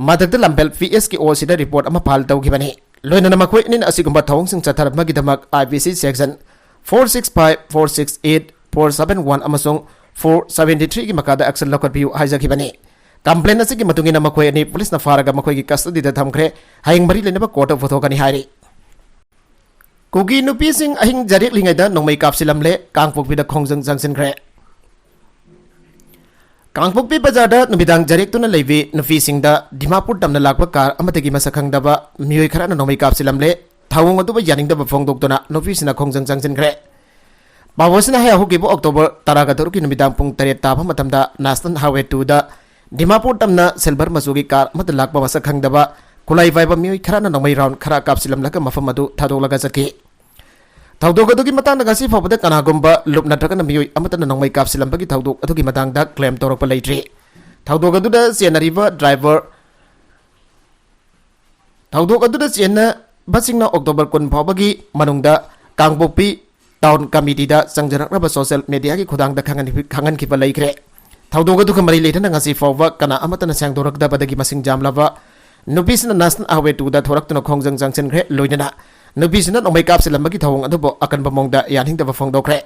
ꯃꯊꯛꯇ ꯂꯝꯐꯦꯜ ꯄꯤ ꯑꯦꯁ ꯀꯤ ꯑꯣ ꯁꯤꯗ ꯔꯤꯄꯣꯔꯠ ꯑꯃ ꯐꯥꯏꯜ ꯇꯧꯈꯤꯕꯅꯤ꯫ ꯂꯣꯏꯅꯅ ꯃꯈꯣꯏ ꯑꯅꯤꯅ ꯑꯁꯤꯒꯨꯝꯕ ꯊꯧꯑꯣꯡꯁꯤꯡ ꯆꯠꯊꯔꯛꯄꯒꯤꯗꯃꯛ ꯑꯥꯏ ꯄꯤ ꯁꯤ section four six five, four six eight, four seven one ꯑꯃꯁꯨꯡ four seventy three ꯒꯤ ꯃꯈꯥꯗ action ꯂꯧꯈꯠꯄꯤꯌꯨ ꯍꯥꯏꯖꯈꯤꯕꯅꯤ꯫ Complaint ꯑꯁꯤꯒꯤ ꯃꯇꯨꯡ ꯏꯟꯅ ꯃꯈꯣꯏ ꯑꯅꯤ ꯄꯨꯂꯤꯁꯅ ꯐꯥꯔꯒ ꯃꯈꯣꯏꯒꯤ custody ꯗ ꯊꯝꯈ꯭ꯔꯦ꯫ ꯍꯌꯦꯡ ꯃꯔꯤ ꯂꯩꯅꯕ court ꯇ ꯄꯨꯊꯣꯛꯀꯅꯤ ꯍꯥꯏꯔꯤ꯫ ꯀꯨꯀꯤ ꯅꯨꯄꯤꯁꯤꯡ ꯑꯍꯤꯡ ꯖꯔꯦꯛꯂꯤꯉꯩꯗ ꯅꯣꯡꯃꯩ ꯀꯥꯞꯁꯤꯜꯂꯝꯂꯦ, ꯀꯥꯡꯄꯣꯛꯄꯤꯗ ꯈꯣꯡꯖꯪ ꯆꯪꯁꯤꯟꯈ꯭ꯔꯦ꯫ ꯀꯥꯡꯄꯣꯛꯄꯤ ꯕꯖꯥꯔꯗ ꯅꯨꯃꯤꯗꯥꯡ ꯖꯔꯦꯛꯇꯨꯅ ꯂꯩꯕꯤ ꯅꯨꯄꯤꯁꯤꯡꯗ ꯗꯤꯃꯥꯄꯨꯔ ꯇꯝꯅ ꯂꯥꯛꯄ ꯀꯥꯔ ꯑꯃꯗꯒꯤ ꯃꯁꯛ ꯈꯪꯗꯕ ꯃꯤꯑꯣꯏ ꯈꯔꯅ ꯅꯣꯡꯃꯩ ꯀꯥꯞꯁꯤꯜꯂꯝꯂꯦ꯫ ꯊꯧꯑꯣꯡ ꯑꯗꯨꯕꯨ ꯌꯥꯅꯤꯡꯗꯕ ꯐꯣꯡꯗꯣꯛꯇꯨꯅ ꯅꯨꯄꯤꯁꯤꯡꯅ ꯈꯣꯡꯖꯪ ꯆꯪꯁꯤꯟꯈ꯭ꯔꯦ꯫ ꯄꯥꯎ ꯑꯁꯤꯅ ꯍꯥꯏ, ꯍꯧꯈꯤꯕ ꯑꯣꯛꯇꯣꯕꯔ ꯇꯔꯥꯒ ꯇꯔꯨꯛꯀꯤ ꯅꯨꯃꯤꯗꯥꯡ ꯄꯨꯡ ꯇꯔꯦꯠ ꯇꯥꯕ ꯃꯇꯝꯗ National Highway two ꯗ ꯗꯤꯃꯥꯄꯨꯔ ꯇꯝꯅ silver ꯃꯆꯨꯒꯤ ꯀꯥꯔ ꯑꯃꯗ ꯂꯥꯛꯄ ꯃꯁꯛ ꯈꯪꯗꯕ ꯈꯨꯠꯂꯥꯏ ꯄꯥꯏꯕ ꯃꯤꯑꯣꯏ ꯈꯔꯅ ꯅꯣꯡꯃꯩ round ꯈꯔ ꯀꯥꯞꯁꯤꯜꯂꯝꯂꯒ ꯃꯐꯝ ꯑꯗꯨ ꯊꯥꯗꯣꯛꯂꯒ ꯆꯠꯈꯤ꯫ ꯊꯧꯗꯣꯛ ꯑꯗꯨꯒꯤ ꯃꯇꯥꯡꯗ ꯉꯁꯤ ꯐꯥꯎꯕꯗ ꯀꯅꯥꯒꯨꯝꯕ ꯂꯨꯞ ꯅꯠꯇ꯭ꯔꯒꯅ ꯃꯤꯑꯣꯏ ꯑꯃꯠꯇꯅ ꯅꯣꯡꯃꯩ ꯀꯥꯞꯁꯤꯜꯂꯝꯕꯒꯤ ꯊꯧꯗꯣꯛ ꯑꯗꯨꯒꯤ ꯃꯇꯥꯡꯗ claim ꯇꯧꯔꯛꯄ ꯂꯩꯇ꯭ꯔꯤ꯫ ꯊꯧꯗꯣꯛ ꯑꯗꯨꯗ ꯆꯦꯟꯅꯔꯤꯕ driver, ꯊꯧꯗꯣꯛ ꯑꯗꯨꯗ ꯆꯦꯟꯅꯕꯁꯤꯡꯅ ꯑꯣꯛꯇꯣꯕꯔ ꯀꯨꯟ ꯐꯥꯎꯕꯒꯤ ꯃꯅꯨꯡꯗ ꯀꯥꯡꯄꯣꯛꯄꯤ town committee ꯗ ꯆꯪꯖꯔꯛꯅꯕ social media ꯒꯤ ꯈꯨꯠꯊꯥꯡꯗ ꯈꯪꯍꯟ-, ꯈꯪꯍꯟꯈꯤꯕ ꯂꯩꯈ꯭ꯔꯦ꯫ ꯊꯧꯗꯣꯛ ꯑꯗꯨꯒ ꯃꯔꯤ ꯂꯩꯅꯅ ꯉꯁꯤ ꯐꯥꯎꯕ ꯀꯅꯥ ꯑꯃꯠꯇꯅ ꯁꯦꯡꯗꯣꯔꯛꯇꯕꯗꯒꯤ ꯃꯁꯤꯡ ꯌꯥꯝꯂꯕ ꯅꯨꯄꯤꯁꯤꯡꯅ National Highway two ꯗ ꯊꯣꯔꯛꯇꯨꯅ ꯈꯣꯡꯖꯪ ꯆꯪꯁꯤꯟꯈ꯭ꯔꯦ꯫ ꯂꯣꯏꯅꯅ ꯅꯨꯄꯤꯁꯤꯡꯅ ꯅꯣꯡꯃꯩ ꯀꯥꯞꯁꯤꯜꯂꯝꯕꯒꯤ ꯊꯧꯑꯣꯡ ꯑꯗꯨꯕꯨ ꯑꯀꯟꯕ ꯃꯑꯣꯡꯗ ꯌꯥꯅꯤꯡꯗꯕ ꯐꯣꯡꯗꯣꯛꯈ꯭ꯔꯦ꯫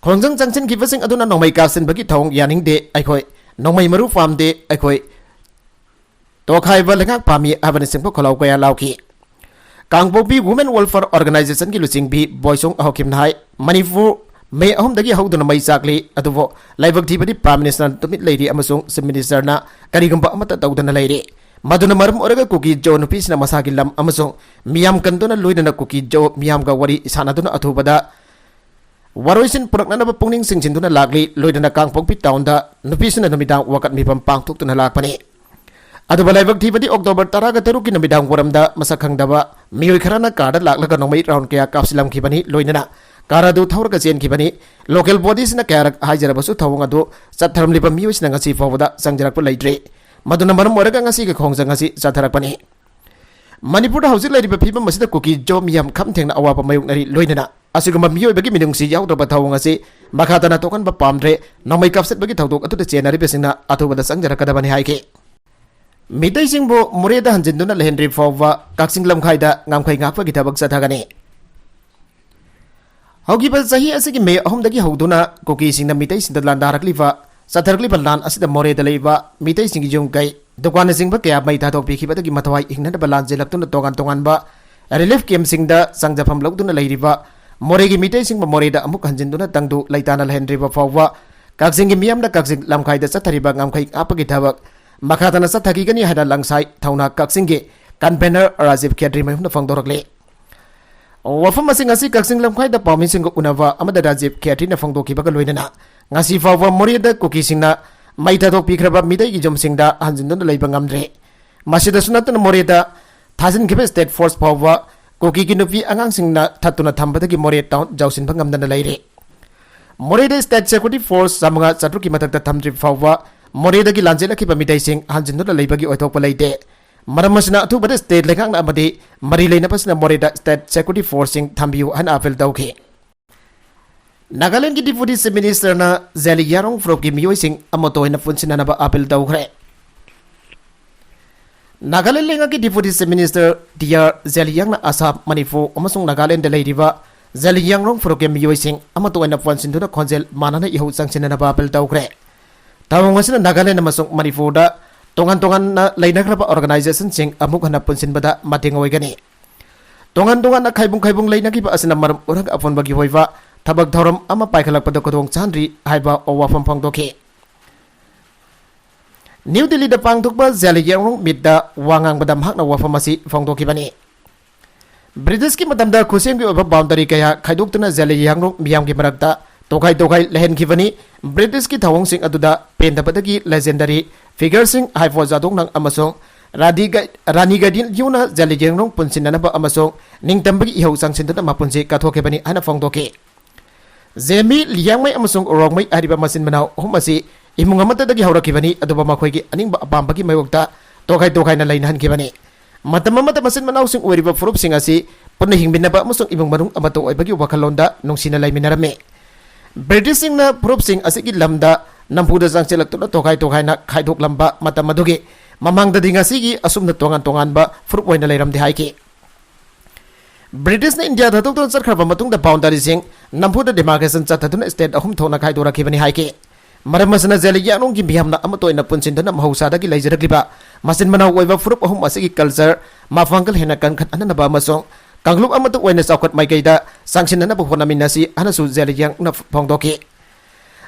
ꯈꯣꯡꯖꯪ ꯆꯪꯁꯤꯟꯈꯤꯕꯁꯤꯡ ꯑꯗꯨꯅ ꯅꯣꯡꯃꯩ ꯀꯥꯞꯁꯤꯟꯕꯒꯤ ꯊꯧꯑꯣꯡ ꯌꯥꯅꯤꯡꯗꯦ, ꯑꯩꯈꯣꯏ ꯅꯣꯡꯃꯩ ꯃꯔꯨ ꯄꯥꯝꯗꯦ, ꯑꯩꯈꯣꯏ ꯇꯣꯈꯥꯏꯕ ꯂꯩꯉꯥꯛ ꯄꯥꯝꯃꯤ ꯍꯥꯏꯕꯅꯆꯤꯡꯕ ꯈꯣꯜꯂꯥꯎ ꯀꯌꯥ ꯂꯥꯎꯈꯤ꯫ ꯀꯥꯡꯄꯣꯛꯄꯤ Women Welfare Organization ꯒꯤ ꯂꯨꯆꯤꯡꯕꯤ ꯕꯣꯏꯁꯣꯡ ꯑꯍꯧꯈꯤꯝꯅ ꯍꯥꯏ, ꯃꯅꯤꯄꯨꯔ ꯃꯦ ꯑꯍꯨꯝꯗꯒꯤ ꯍꯧꯗꯨꯅ ꯃꯩ ꯆꯥꯛꯂꯤ, ꯑꯗꯨꯕꯨ ꯂꯥꯏꯕꯛ ꯊꯤꯕꯗꯤ Prime Minister ꯅ ꯇꯨꯃꯤꯟ ꯂꯩꯔꯤ ꯑꯃꯁꯨꯡ Chief Minister ꯅ ꯀꯔꯤꯒꯨꯝꯕ ꯑꯃꯠꯇ ꯇꯧꯗꯅ ꯂꯩꯔꯤ꯫ ꯃꯗꯨꯅ ꯃꯔꯝ ꯑꯣꯏꯔꯒ ꯀꯨꯀꯤ ꯖꯣ ꯅꯨꯄꯤꯁꯤꯡꯅ ꯃꯁꯥꯒꯤ ꯂꯝ ꯑꯃꯁꯨꯡ ꯃꯤꯌꯥꯝ ꯀꯟꯗꯨꯅ ꯂꯣꯏꯅꯅ ꯀꯨꯀꯤ ꯖꯣ ꯃꯤꯌꯥꯝꯒ ꯋꯥꯔꯤ ꯁꯥꯟꯅꯗꯨꯅ ꯑꯊꯨꯕꯗ ꯋꯥꯔꯣꯏꯁꯤꯟ ꯄꯨꯔꯛꯅꯅꯕ ꯄꯨꯛꯅꯤꯡ ꯆꯤꯡꯁꯤꯟꯗꯨꯅ ꯂꯥꯛꯂꯤ꯫ ꯂꯣꯏꯅꯅ ꯀꯥꯡꯄꯣꯛꯄꯤ town ꯗ ꯅꯨꯄꯤꯁꯤꯡꯅ ꯅꯨꯃꯤꯗꯥꯡ ꯋꯥꯀꯠ ꯃꯤꯐꯝ ꯄꯥꯡꯊꯣꯛꯇꯨꯅ ꯂꯥꯛꯄꯅꯤ꯫ ꯑꯗꯨꯕꯨ ꯂꯥꯏꯕꯛ ꯊꯤꯕꯗꯤ ꯑꯣꯛꯇꯣꯕꯔ ꯇꯔꯥꯒ ꯇꯔꯨꯛꯀꯤ ꯅꯨꯃꯤꯗꯥꯡ ꯋꯥꯏꯔꯝꯗ ꯃꯁꯛ ꯈꯪꯗꯕ ꯃꯤꯑꯣꯏ ꯈꯔꯅ ꯀꯥꯔꯗ ꯂꯥꯛꯂꯒ ꯅꯣꯡꯃꯩ round ꯀꯌꯥ ꯀꯥꯞꯁꯤꯜꯂꯝꯈꯤꯕꯅꯤ꯫ ꯂꯣꯏꯅꯅ ꯀꯥꯔ ꯑꯗꯨ ꯊꯧꯔꯒ ꯆꯦꯟꯈꯤꯕꯅꯤ꯫ Local body ꯁꯤꯅ ꯀꯌꯥꯔꯛ ꯍꯥꯏꯖꯔꯕꯁꯨ ꯊꯧꯑꯣꯡ ꯑꯗꯨ ꯆꯠꯊꯔꯝꯂꯤꯕ ꯃꯤꯑꯣꯏꯁꯤꯡꯅ ꯉꯁꯤ ꯐꯥꯎꯕꯗ ꯆꯪꯖꯔꯛꯄ ꯂꯩꯇ꯭ꯔꯤ꯫ ꯃꯗꯨꯅ ꯃꯔꯝ ꯑꯣꯏꯔꯒ ꯉꯁꯤꯒꯤ ꯈꯣꯡꯖꯪ ꯑꯁꯤ ꯆꯠꯊꯔꯛꯄꯅꯤ꯫ ꯃꯅꯤꯄꯨꯔꯗ ꯍꯧꯖꯤꯛ ꯂꯩꯔꯤꯕ ꯐꯤꯕꯝ ꯑꯁꯤꯗ ꯀꯨꯀꯤ ꯖꯣ ꯃꯤꯌꯥꯝ ꯈꯝ ꯊꯦꯡꯅ ꯑꯋꯥꯕ ꯃꯥꯌꯣꯛꯅꯔꯤ꯫ ꯂꯣꯏꯅꯅ ꯑꯁꯤꯒꯨꯝꯕ ꯃꯤꯑꯣꯏꯕꯒꯤ ꯃꯤꯅꯨꯡꯁꯤ ꯌꯥꯎꯗ꯭ꯔꯕ ꯊꯧꯑꯣꯡ ꯑꯁꯤ ꯃꯈꯥ ꯇꯥꯅ ꯊꯣꯛꯍꯟꯕ ꯄꯥꯝꯗ꯭ꯔꯦ꯫ ꯅꯣꯡꯃꯩ ꯀꯥꯞꯁꯤꯟꯕꯒꯤ ꯊꯧꯗꯣꯛ ꯑꯗꯨꯗ ꯆꯦꯟꯅꯔꯤꯕꯁꯤꯡꯅ ꯑꯊꯨꯕꯗ ꯆꯪꯖꯔꯛꯀꯗꯕꯅꯤ ꯍꯥꯏꯈꯤ꯫ ꯃꯤꯇꯩꯁꯤꯡꯕꯨ ꯃꯣꯔꯦꯗ ꯍꯟꯖꯤꯟꯗꯨꯅ ꯂꯩꯍꯟꯗ꯭ꯔꯤ ꯐꯥꯎꯕ ꯀꯛꯆꯤꯡ ꯂꯝꯈꯥꯏꯗ ꯉꯝꯈꯩ ꯉꯥꯛꯄꯒꯤ ꯊꯕꯛ ꯆꯠꯊꯒꯅꯤ꯫ ꯍꯧꯈꯤꯕ ꯆꯍꯤ ꯑꯁꯤꯒꯤ ꯃꯦ ꯑꯍꯨꯝꯗꯒꯤ ꯍꯧꯗꯨꯅ ꯀꯨꯀꯤꯁꯤꯡꯅ ꯃꯤꯇꯩꯁꯤꯡꯗ ꯂꯥꯟꯗꯥꯔꯛꯂꯤꯕ, ꯆꯠꯊꯔꯛꯂꯤꯕ ꯂꯥꯟ ꯑꯁꯤꯗ ꯃꯣꯔꯦꯗ ꯂꯩꯕ ꯃꯤꯇꯩꯁꯤꯡꯒꯤ ꯌꯨꯝ ꯀꯩ, ꯗꯨꯀꯥꯟꯅꯆꯤꯡꯕ ꯀꯌꯥ ꯃꯩ ꯊꯥꯗꯣꯛꯄꯤꯈꯤꯕꯗꯒꯤ ꯃꯊꯋꯥꯏ ꯍꯤꯡꯅꯅꯕ ꯂꯥꯟꯖꯦꯜꯂꯛꯇꯨꯅ ꯇꯣꯉꯥꯟ ꯇꯣꯉꯥꯟꯕ relief camp ꯁꯤꯡꯗ ꯆꯪꯖꯐꯝ ꯂꯧꯗꯨꯅ ꯂꯩꯔꯤꯕ ꯃꯣꯔꯦꯒꯤ ꯃꯤꯇꯩꯁꯤꯡꯕꯨ ꯃꯣꯔꯦꯗ ꯑꯃꯨꯛ ꯍꯟꯖꯤꯟꯗꯨꯅ ꯇꯪꯗꯨ ꯂꯩꯇꯥꯅ ꯂꯩꯍꯟꯗ꯭ꯔꯤꯕ ꯐꯥꯎꯕ ꯀꯛꯆꯤꯡꯒꯤ ꯃꯤꯌꯥꯝꯅ ꯀꯛꯆꯤꯡ ꯂꯝꯈꯥꯏꯗ ꯆꯠꯊꯔꯤꯕ ꯉꯝꯈꯩ ꯉꯥꯛꯄꯒꯤ ꯊꯕꯛ ꯃꯈꯥ ꯇꯥꯅ ꯆꯠꯊꯈꯤꯒꯅꯤ ꯍꯥꯏꯅ ꯂꯪꯁꯥꯏ ꯊꯧꯅꯥ ꯀꯛꯆꯤꯡꯒꯤ convener ꯔꯥꯖꯤꯕ ꯈꯦꯇ꯭ꯔꯤ ꯃꯌꯨꯝꯅ ꯐꯣꯡꯗꯣꯔꯛꯂꯤ꯫ ꯋꯥꯐꯝ ꯑꯁꯤ ꯉꯁꯤ ꯀꯛꯆꯤꯡ ꯂꯝꯈꯥꯏꯗ ꯄꯥꯎꯃꯤꯁꯤꯡꯒ ꯎꯅꯕ ꯑꯃꯗ ꯔꯥꯖꯤꯕ ꯈꯦꯇ꯭ꯔꯤꯅ ꯐꯣꯡꯗꯣꯛꯈꯤꯕꯒ ꯂꯣꯏꯅꯅ ꯉꯁꯤ ꯐꯥꯎꯕ ꯃꯣꯔꯦꯗ ꯀꯨꯀꯤꯁꯤꯡꯅ ꯃꯩ ꯊꯥꯗꯣꯛꯄꯤꯈ꯭ꯔꯕ ꯃꯤꯇꯩꯒꯤ ꯌꯨꯝꯁꯤꯡꯗ ꯍꯟꯖꯤꯟꯗꯨꯅ ꯂꯩꯕ ꯉꯝꯗ꯭ꯔꯦ꯫ ꯃꯁꯤꯗꯁꯨ ꯅꯠꯇꯅ ꯃꯣꯔꯦꯗ ꯊꯥꯖꯤꯟꯈꯤꯕ state force ꯐꯥꯎꯕ ꯀꯨꯀꯤꯒꯤ ꯅꯨꯄꯤ ꯑꯉꯥꯡꯁꯤꯡꯅ ꯊꯠꯇꯨꯅ ꯊꯝꯕꯗꯒꯤ ꯃꯣꯔꯦ town ꯌꯥꯎꯁꯤꯟꯕ ꯉꯝꯗꯅ ꯂꯩꯔꯦ꯫ ꯃꯣꯔꯦꯗ state security force ꯆꯥꯃꯉꯥ ꯆꯥꯇ꯭ꯔꯨꯛꯀꯤ ꯃꯊꯛꯇ ꯊꯝꯗ꯭ꯔꯤꯕ ꯐꯥꯎꯕ ꯃꯣꯔꯦꯗꯒꯤ ꯂꯥꯟꯖꯦꯜꯂꯛꯈꯤꯕ ꯃꯤꯇꯩꯁꯤꯡ ꯍꯟꯖꯤꯟꯗꯨꯅ ꯂꯩꯕꯒꯤ ꯑꯣꯏꯊꯣꯛꯄ ꯂꯩꯇꯦ꯫ ꯃꯔꯝ ꯑꯁꯤꯅ ꯑꯊꯨꯕꯗ state ꯂꯩꯉꯥꯛꯅ ꯑꯃꯗꯤ ꯃꯔꯤ ꯂꯩꯅꯕꯁꯤꯡꯅ ꯃꯣꯔꯦꯗ state security force ꯁꯤꯡ ꯊꯝꯕꯤꯌꯨ ꯍꯥꯏꯅ appeal ꯇꯧꯈꯤ꯫ ꯅꯥꯒꯥꯂꯦꯟꯗꯒꯤ Deputy Chief Minister ꯅ ꯖꯦꯂꯤꯌꯥꯡꯔꯣꯡ ꯐꯨꯔꯨꯞꯀꯤ ꯃꯤꯑꯣꯏꯁꯤꯡ ꯑꯃꯠꯇ ꯑꯣꯏꯅ ꯄꯨꯟꯁꯤꯟꯅꯅꯕ appeal ꯇꯧꯈ꯭ꯔꯦ꯫ ꯅꯥꯒꯥꯂꯦꯟ ꯂꯩꯉꯥꯛꯀꯤ Deputy Chief Minister T R ꯖꯦꯂꯤꯌꯥꯡꯅ ꯑꯁꯥꯝ, ꯃꯅꯤꯄꯨꯔ ꯑꯃꯁꯨꯡ ꯅꯥꯒꯥꯂꯦꯟꯗ ꯂꯩꯔꯤꯕ ꯖꯦꯂꯤꯌꯥꯡꯔꯣꯡ ꯐꯨꯔꯨꯞꯀꯤ ꯃꯤꯑꯣꯏꯁꯤꯡ ꯑꯃꯠꯇ ꯑꯣꯏꯅ ꯄꯨꯟꯁꯤꯟꯗꯨꯅ ꯈꯣꯟꯖꯦꯜ ꯃꯥꯟꯅꯅ ꯏꯍꯧ ꯆꯪꯁꯤꯟꯅꯅꯕ appeal ꯇꯧꯈ꯭ꯔꯦ꯫ ꯊꯧꯑꯣꯡ ꯑꯁꯤꯅ ꯅꯥꯒꯥꯂꯦꯟ ꯑꯃꯁꯨꯡ ꯃꯅꯤꯄꯨꯔꯗ ꯇꯣꯉꯥꯟ ꯇꯣꯉꯥꯟꯅ ꯂꯩꯅꯈ꯭ꯔꯕ organization ꯁꯤꯡ ꯑꯃꯨꯛ ꯍꯟꯅ ꯄꯨꯟꯁꯤꯟꯕꯗ ꯃꯇꯦꯡ ꯑꯣꯏꯒꯅꯤ꯫ ꯇꯣꯉꯥꯟ ꯇꯣꯉꯥꯟꯅ ꯈꯥꯏꯕꯨꯡ ꯈꯥꯏꯕꯨꯡ ꯂꯩꯅꯈꯤꯕ ꯑꯁꯤꯅ ꯃꯔꯝ ꯑꯣꯏꯔꯒ ꯑꯄꯨꯟꯕꯒꯤ ꯑꯣꯏꯕ ꯊꯕꯛ ꯊꯧꯔꯝ ꯑꯃ ꯄꯥꯏꯈꯠꯂꯛꯄꯗ ꯈꯨꯗꯣꯡ ꯆꯥꯍꯟꯗ꯭ꯔꯤ ꯍꯥꯏꯕ ꯋꯥꯐꯝ ꯐꯣꯡꯗꯣꯛꯈꯤ꯫ ꯅ꯭ꯌꯨ ꯗꯤꯜꯂꯤꯗ ꯄꯥꯡꯊꯣꯛꯄ ꯖꯦꯂꯤꯌꯥꯡꯔꯣꯡ ꯃꯤꯠꯇ ꯋꯥ ꯉꯥꯡꯕꯗ ꯃꯍꯥꯛꯅ ꯋꯥꯐꯝ ꯑꯁꯤ ꯐꯣꯡꯗꯣꯛꯈꯤꯕꯅꯤ꯫ ꯕ꯭ꯔꯤꯇꯤꯁꯀꯤ ꯃꯇꯝꯗ ꯈꯨꯠꯁꯦꯝꯒꯤ ꯑꯣꯏꯕ boundary ꯀꯌꯥ ꯈꯥꯏꯗꯣꯛꯇꯨꯅ ꯖꯦꯂꯤꯌꯥꯡꯔꯣꯡ ꯃꯤꯌꯥꯝꯒꯤ ꯃꯔꯛꯇ ꯇꯣꯈꯥꯏ ꯇꯣꯈꯥꯏ ꯂꯩꯍꯟꯈꯤꯕꯅꯤ꯫ ꯕ꯭ꯔꯤꯇꯤꯁꯀꯤ ꯊꯧꯑꯣꯡꯁꯤꯡ ꯑꯗꯨꯗ ꯄꯦꯟꯗꯕꯗꯒꯤ legendary figure ꯁꯤꯡ ꯍꯥꯏꯐꯣ ꯖꯥꯗꯣꯡꯅꯪ ꯑꯃꯁꯨꯡ ꯔꯥꯙꯤ ꯒ-, ꯔꯥꯅꯤ ꯒꯥꯏꯗꯤꯟꯂ꯭ꯌꯨꯅ ꯖꯦꯂꯤꯌꯥꯡꯔꯣꯡ ꯄꯨꯟꯁꯤꯟꯅꯅꯕ ꯑꯃꯁꯨꯡ ꯅꯤꯡꯇꯝꯕꯒꯤ ꯏꯍꯧ ꯆꯪꯁꯤꯟꯗꯨꯅ ꯃꯄꯨꯟꯁꯤ ꯀꯠꯊꯣꯛꯈꯤꯕꯅꯤ ꯍꯥꯏꯅ ꯐꯣꯡꯗꯣꯛꯈꯤ꯫ ꯖꯦꯃꯤ, ꯂꯤꯌꯥꯡꯃꯩ ꯑꯃꯁꯨꯡ ꯔꯣꯡꯃꯩ ꯍꯥꯏꯔꯤꯕ ꯃꯆꯤꯟ ꯃꯅꯥꯎ ꯑꯍꯨꯝ ꯑꯁꯤ ꯏꯃꯨꯡ ꯑꯃꯠꯇꯗꯒꯤ ꯍꯧꯔꯛꯈꯤꯕꯅꯤ, ꯑꯗꯨꯕꯨ ꯃꯈꯣꯏꯒꯤ ꯑꯅꯤꯡꯕ ꯑꯄꯥꯝꯕꯒꯤ ꯃꯥꯌꯣꯛꯇ ꯇꯣꯈꯥꯏ ꯇꯣꯈꯥꯏꯅ ꯂꯩꯅꯍꯟꯈꯤꯕꯅꯤ꯫ ꯃꯇꯝ ꯑꯃꯗ ꯃꯆꯤꯟ ꯃꯅꯥꯎꯁꯤꯡ ꯑꯣꯏꯔꯤꯕ ꯐꯨꯔꯨꯞꯁꯤꯡ ꯑꯁꯤ ꯄꯨꯟꯅ ꯍꯤꯡꯃꯤꯟꯅꯕ ꯑꯃꯁꯨꯡ ꯏꯃꯨꯡ ꯃꯅꯨꯡ ꯑꯃꯠꯇ ꯑꯣꯏꯕꯒꯤ ꯋꯥꯈꯜꯂꯣꯟꯗ ꯅꯨꯡꯁꯤꯅ ꯂꯩꯃꯤꯟꯅꯔꯝꯃꯤ꯫ ꯕ꯭ꯔꯤꯇꯤꯁꯁꯤꯡꯅ ꯐꯨꯔꯨꯞꯁꯤꯡ ꯑꯁꯤꯒꯤ ꯂꯝꯗ ꯅꯝꯐꯨꯗ ꯆꯪꯁꯤꯜꯂꯛꯇꯨꯅ ꯇꯣꯈꯥꯏ ꯇꯣꯈꯥꯏꯅ ꯈꯥꯏꯗꯣꯛꯂꯝꯕ ꯃꯇꯝ ꯑꯗꯨꯒꯤ ꯃꯃꯥꯡꯗꯗꯤ ꯉꯁꯤꯒꯤ ꯑꯁꯨꯝꯅ ꯇꯣꯉꯥꯟ ꯇꯣꯉꯥꯟꯕ ꯐꯨꯔꯨꯞ ꯑꯣꯏꯅ ꯂꯩꯔꯝꯗꯦ ꯍꯥꯏꯈꯤ꯫ ꯕ꯭ꯔꯤꯇꯤꯁꯅ ꯏꯟꯗꯤꯌꯥ ꯊꯥꯗꯣꯛꯇꯨꯅ ꯆꯠꯈ꯭ꯔꯕ ꯃꯇꯨꯡꯗ ꯕꯥꯎꯟꯗꯔꯤꯁꯤꯡ ꯅꯝꯐꯨꯗ ꯗꯤꯃꯥꯔꯀꯦꯁꯟ ꯆꯠꯊꯗꯨꯅ ꯁ꯭ꯇꯦꯠ ꯑꯍꯨꯝ ꯊꯣꯛꯅ ꯈꯥꯏꯗꯣꯔꯛꯈꯤꯕꯅꯤ ꯍꯥꯏꯈꯤ꯫ ꯃꯔꯝ ꯑꯁꯤꯅ ꯖꯦꯂꯤꯌꯥꯡꯔꯣꯡꯒꯤ ꯃꯤꯌꯥꯝꯅ ꯑꯃꯠꯇ ꯑꯣꯏꯅ ꯄꯨꯟꯁꯤꯟꯗꯨꯅ ꯃꯍꯧꯁꯥꯗꯒꯤ ꯂꯩꯖꯔꯛꯂꯤꯕ ꯃꯆꯤꯟ ꯃꯅꯥꯎ ꯑꯣꯏꯕ ꯐꯨꯔꯨꯞ ꯑꯍꯨꯝ ꯑꯁꯤꯒꯤ ꯀꯜꯆꯔ ꯃꯄꯥꯡꯒꯜ ꯍꯦꯟꯅ ꯀꯟꯈꯠꯍꯟꯅꯕ ꯑꯃꯁꯨꯡ ꯀꯥꯡꯂꯨꯞ ꯑꯃꯠꯇ ꯑꯣꯏꯅ ꯆꯥꯎꯈꯠ ꯃꯥꯏꯀꯩꯗ ꯆꯪꯁꯤꯟꯅꯅꯕ ꯍꯣꯠꯅꯃꯤꯟꯅꯁꯤ ꯍꯥꯏꯅꯁꯨ ꯖꯦꯂꯤꯌꯥꯡꯅ ꯐꯣꯡꯗꯣꯛꯈꯤ꯫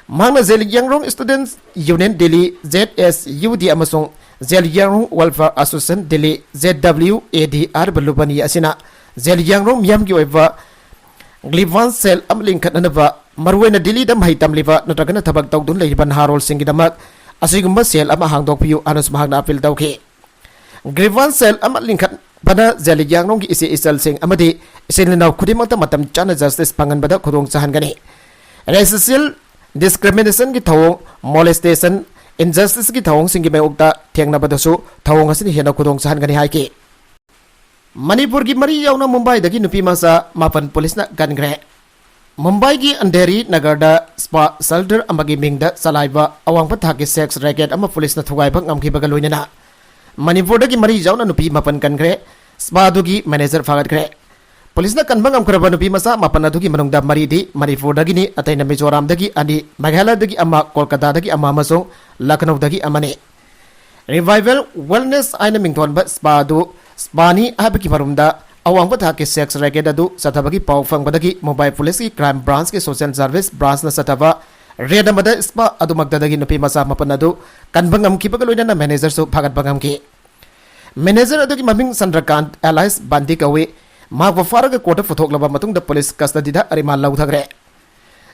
ꯃꯍꯥꯛꯅ Zeliangrong students union Delhi, Z S U D, ꯑꯃꯁꯨꯡ Zeliangrong welfare association Delhi, Z W A D ꯍꯥꯏꯔꯤꯕ ꯂꯨꯄꯥꯅꯤ ꯑꯁꯤꯅ ꯖꯦꯂꯤꯌꯥꯡꯔꯣꯡ ꯃꯤꯌꯥꯝꯒꯤ ꯑꯣꯏꯕ ꯒ꯭ꯔꯤꯚꯥꯟꯁ ꯁꯦꯜ ꯑꯃ ꯂꯤꯡꯈꯠꯅꯅꯕ, ꯃꯔꯨꯑꯣꯏꯅ ꯗꯤꯜꯂꯤꯗ ꯃꯍꯩ ꯇꯝꯂꯤꯕ ꯅꯠꯇ꯭ꯔꯒꯅ ꯊꯕꯛ ꯇꯧꯗꯨꯅ ꯂꯩꯔꯤꯕ ꯅꯍꯥꯔꯣꯜꯁꯤꯡꯒꯤꯗꯃꯛ ꯑꯁꯤꯒꯨꯝꯕ ꯁꯦꯜ ꯑꯃ ꯍꯥꯡꯗꯣꯛꯄꯤꯌꯨ ꯍꯥꯏꯅꯁꯨ ꯃꯍꯥꯛꯅ ꯑꯄꯤꯜ ꯇꯧꯈꯤ꯫ ꯒ꯭ꯔꯤꯚꯥꯟꯁ ꯁꯦꯜ ꯑꯃ ꯂꯤꯡꯈꯠꯄꯅ ꯖꯦꯂꯤꯌꯥꯡꯔꯣꯡꯒꯤ ꯏꯆꯦ ꯏꯆꯜꯁꯤꯡ ꯑꯃꯗꯤ ꯏꯆꯤꯜ ꯏꯅꯥꯎ ꯈꯨꯗꯤꯡꯃꯛꯇ ꯃꯇꯝ ꯆꯥꯅ ꯖꯁꯇꯤꯁ ꯐꯪꯍꯟꯕꯗ ꯈꯨꯗꯣꯡ ꯆꯥꯍꯟꯒꯅꯤ꯫ ꯔꯦꯁꯤꯁꯤꯌꯦꯜ ꯗꯤꯁꯀ꯭ꯔꯤꯃꯤꯅꯦꯁꯟꯒꯤ ꯊꯧꯑꯣꯡ, ꯃꯣꯂꯦꯁꯇꯦꯁꯟ, ꯏꯟꯖꯁꯇꯤꯁꯀꯤ ꯊꯧꯑꯣꯡꯁꯤꯡꯒꯤ ꯃꯥꯌꯣꯛꯇ ꯊꯦꯡꯅꯕꯗꯁꯨ ꯊꯧꯑꯣꯡ ꯑꯁꯤꯅ ꯍꯦꯟꯅ ꯈꯨꯗꯣꯡ ꯆꯥꯍꯟꯒꯅꯤ ꯍꯥꯏꯈꯤ꯫ ꯃꯅꯤꯄꯨꯔꯒꯤ ꯃꯔꯤ ꯌꯥꯎꯅ ꯃꯨꯝꯕꯥꯏꯗꯒꯤ ꯅꯨꯄꯤ ꯃꯆꯥ ꯃꯥꯄꯟ ꯄꯨꯂꯤꯁꯅ ꯀꯟꯈ꯭ꯔꯦ꯫ ꯃꯨꯝꯕꯥꯏꯒꯤ ꯑꯟꯙꯦꯔꯤ ꯅꯒꯔꯗ ꯁ꯭ꯄꯥ ꯁꯦꯜꯇꯔ ꯑꯃꯒꯤ ꯃꯤꯡꯗ ꯆꯂꯥꯏꯕ ꯑꯋꯥꯡꯕ ꯊꯥꯛꯀꯤ ꯁꯦꯛꯁ ꯔꯦꯀꯦꯠ ꯑꯃ ꯄꯨꯂꯤꯁꯅ ꯊꯨꯒꯥꯏꯕ ꯉꯝꯈꯤꯕꯒ ꯂꯣꯏꯅꯅ ꯃꯅꯤꯄꯨꯔꯗꯒꯤ ꯃꯔꯤ ꯌꯥꯎꯅ ꯅꯨꯄꯤ ꯃꯥꯄꯟ ꯀꯟꯈ꯭ꯔꯦ꯫ ꯁ꯭ꯄꯥ ꯑꯗꯨꯒꯤ ꯃꯦꯅꯦꯖꯔ ꯐꯥꯒꯠꯈ꯭ꯔꯦ꯫ ꯄꯨꯂꯤꯁꯅ ꯀꯟꯕ ꯉꯝꯈ꯭ꯔꯕ ꯅꯨꯄꯤ ꯃꯆꯥ ꯃꯥꯄꯟ ꯑꯗꯨꯒꯤ ꯃꯅꯨꯡꯗ ꯃꯔꯤꯗꯤ ꯃꯅꯤꯄꯨꯔꯗꯒꯤꯅꯤ, ꯑꯇꯩꯅ ꯃꯤꯖꯣꯔꯥꯝꯗꯒꯤ ꯑꯅꯤ, ꯃꯦꯘꯥꯂꯌꯗꯒꯤ ꯑꯃ, ꯀꯣꯜꯀꯇꯥꯗꯒꯤ ꯑꯃ ꯑꯃꯁꯨꯡ ꯂꯈꯅꯧꯗꯒꯤ ꯑꯃꯅꯤ꯫ ꯔꯤꯚꯥꯏꯚꯦꯜ ꯋꯦꯜꯅꯦꯁ ꯍꯥꯏꯅ ꯃꯤꯡꯊꯣꯟꯕ ꯁ꯭ꯄꯥ ꯑꯗꯨ ꯁ꯭ꯄꯥꯅꯤ ꯍꯥꯏꯕꯒꯤ ꯃꯔꯨꯝꯗ ꯑꯋꯥꯡꯕ ꯊꯥꯛꯀꯤ ꯁꯦꯛꯁ ꯔꯦꯀꯦꯠ ꯑꯗꯨ ꯆꯠꯊꯕꯒꯤ ꯄꯥꯎ ꯐꯪꯕꯗꯒꯤ ꯃꯨꯝꯕꯥꯏ ꯄꯨꯂꯤꯁꯀꯤ ꯀ꯭ꯔꯥꯏꯝ ꯕ꯭ꯔꯥꯟꯁꯀꯤ ꯁꯣꯁꯤꯌꯦꯜ ꯁꯔꯚꯤꯁ ꯕ꯭ꯔꯥꯟꯁꯅ ꯆꯠꯊꯕ ꯔꯦꯗ ꯑꯃꯗ ꯁ꯭ꯄꯥ ꯑꯗꯨꯃꯛꯇꯗꯒꯤ ꯅꯨꯄꯤ ꯃꯆꯥ ꯃꯥꯄꯟ ꯑꯗꯨ ꯀꯟꯕ ꯉꯝꯈꯤꯕꯒ ꯂꯣꯏꯅꯅ ꯃꯦꯅꯦꯖꯔꯁꯨ ꯐꯥꯒꯠꯄ ꯉꯝꯈꯤ꯫ ꯃꯦꯅꯦꯖꯔ ꯑꯗꯨꯒꯤ ꯃꯃꯤꯡ ꯆꯟꯗ꯭ꯔꯀꯥꯟꯠ ꯑꯦꯂꯥꯏꯁ ꯕꯥꯟꯗꯤ ꯀꯧꯏ꯫ ꯃꯍꯥꯛꯄꯨ ꯐꯥꯔꯒ ꯀꯣꯔꯠꯇ ꯄꯨꯊꯣꯛꯂꯕ ꯃꯇꯨꯡꯗ ꯄꯨꯂꯤꯁ ꯀꯁꯇꯗꯤꯗ ꯔꯤꯃꯥꯟ ꯂꯧꯊꯈ꯭ꯔꯦ꯫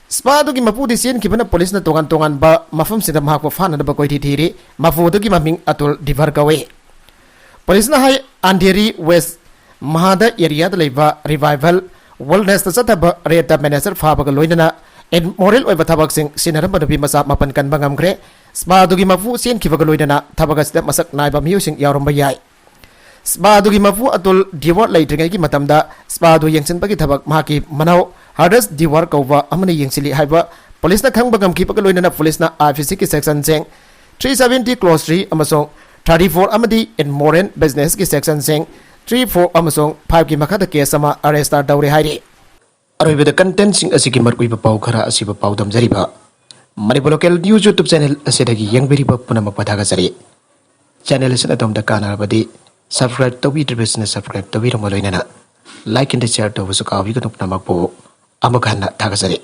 ꯁ꯭ꯄꯥ ꯑꯗꯨꯒꯤ ꯃꯄꯨꯗꯤ ꯆꯦꯟꯈꯤꯕꯅ ꯄꯨꯂꯤꯁꯅ ꯇꯣꯉꯥꯟ ꯇꯣꯉꯥꯟꯕ ꯃꯐꯝꯁꯤꯡꯗ ꯃꯍꯥꯛꯄꯨ ꯐꯥꯅꯅꯕ ꯀꯣꯏꯊꯤ ꯊꯤꯔꯤ꯫ ꯃꯄꯨ ꯑꯗꯨꯒꯤ ꯃꯃꯤꯡ ꯑꯇꯨꯜ ꯙꯤꯕꯔ ꯀꯧꯏ꯫ ꯄꯨꯂꯤꯁꯅ ꯍꯥꯏ, ꯑꯟꯙꯦꯔꯤ ꯋꯦꯁ ꯃꯍꯥꯗ ꯑꯦꯔꯤꯌꯥꯗ ꯂꯩꯕ ꯔꯤꯚꯥꯏꯚꯦꯜ ꯋꯦꯜꯅꯦꯁꯇ ꯆꯠꯊꯕ ꯔꯦꯗꯇ ꯃꯦꯅꯦꯖꯔ ꯐꯥꯕꯒ ꯂꯣꯏꯅꯅ ꯏꯃꯣꯔꯦꯜ ꯑꯣꯏꯕ ꯊꯕꯛꯁꯤꯡ ꯁꯤꯖꯤꯟꯅꯔꯝꯕ ꯅꯨꯄꯤ ꯃꯆꯥ ꯃꯥꯄꯟ ꯀꯟꯕ ꯉꯝꯈ꯭ꯔꯦ꯫ ꯁ꯭ꯄꯥ ꯑꯗꯨꯒꯤ ꯃꯄꯨ ꯆꯦꯟꯈꯤꯕꯒ ꯂꯣꯏꯅꯅ ꯊꯕꯛ ꯑꯁꯤꯗ ꯃꯁꯛ ꯅꯥꯏꯕ ꯃꯤꯑꯣꯏꯁꯤꯡ ꯌꯥꯎꯔꯝꯕ ꯌꯥꯏ꯫ ꯁ꯭ꯄꯥ ꯑꯗꯨꯒꯤ ꯃꯄꯨ ꯑꯇꯨꯜ ꯗꯤꯋꯥꯔ ꯂꯩꯇ꯭ꯔꯤꯉꯩꯒꯤ ꯃꯇꯝꯗ ꯁ꯭ꯄꯥ ꯑꯗꯨ ꯌꯦꯡꯁꯤꯟꯕꯒꯤ ꯊꯕꯛ ꯃꯍꯥꯛꯀꯤ ꯃꯅꯥꯎ ꯍꯔꯗꯁ ꯗꯤꯋꯥꯔ ꯀꯧꯕ ꯑꯃꯅ ꯌꯦꯡꯁꯤꯜꯂꯤ ꯍꯥꯏꯕ ꯄꯨꯂꯤꯁꯅ ꯈꯪꯕ ꯉꯝꯈꯤꯕꯒ ꯂꯣꯏꯅꯅ ꯄꯨꯂꯤꯁꯅ IPCꯒꯤ sectionꯁꯤꯡ three seventy clause three ꯑꯃꯁꯨꯡ thirty four ꯑꯃꯗꯤ immoral businessꯀꯤ sectionꯁꯤꯡ three four ꯑꯃꯁꯨꯡ fiveꯀꯤ ꯃꯈꯥꯗ case ꯑꯃ register ꯇꯧꯔꯦ ꯍꯥꯏꯔꯤ꯫ ꯑꯔꯣꯏꯕꯗ contentꯁꯤꯡ ꯑꯁꯤꯒꯤ ꯃꯔꯨꯑꯣꯏꯕ ꯄꯥꯎ ꯈꯔ ꯑꯁꯤꯕꯨ ꯄꯥꯎꯗꯝꯖꯔꯤꯕ Manipur Local News YouTube channel ꯑꯁꯤꯗꯒꯤ ꯌꯦꯡꯕꯤꯔꯤꯕ ꯄꯨꯝꯅꯃꯛꯄꯨ ꯊꯥꯒꯠꯆꯔꯤ꯫ Channel ꯑꯁꯤꯅ ꯑꯗꯣꯝꯗ ꯀꯥꯟꯅꯔꯕꯗꯤ subscribe ꯇꯧꯕꯤꯗ꯭ꯔꯤꯕꯁꯤꯡꯅ subscribe ꯇꯧꯕꯤꯔꯝꯕ ꯂꯣꯏꯅꯅ like and share ꯇꯧꯕꯁꯨ ꯀꯥꯎꯕꯤꯒꯅꯨ꯫ ꯄꯨꯝꯅꯃꯛꯄꯨ ꯑꯃꯨꯛ ꯍꯟꯅ ꯊꯥꯒꯠꯆꯔꯤ꯫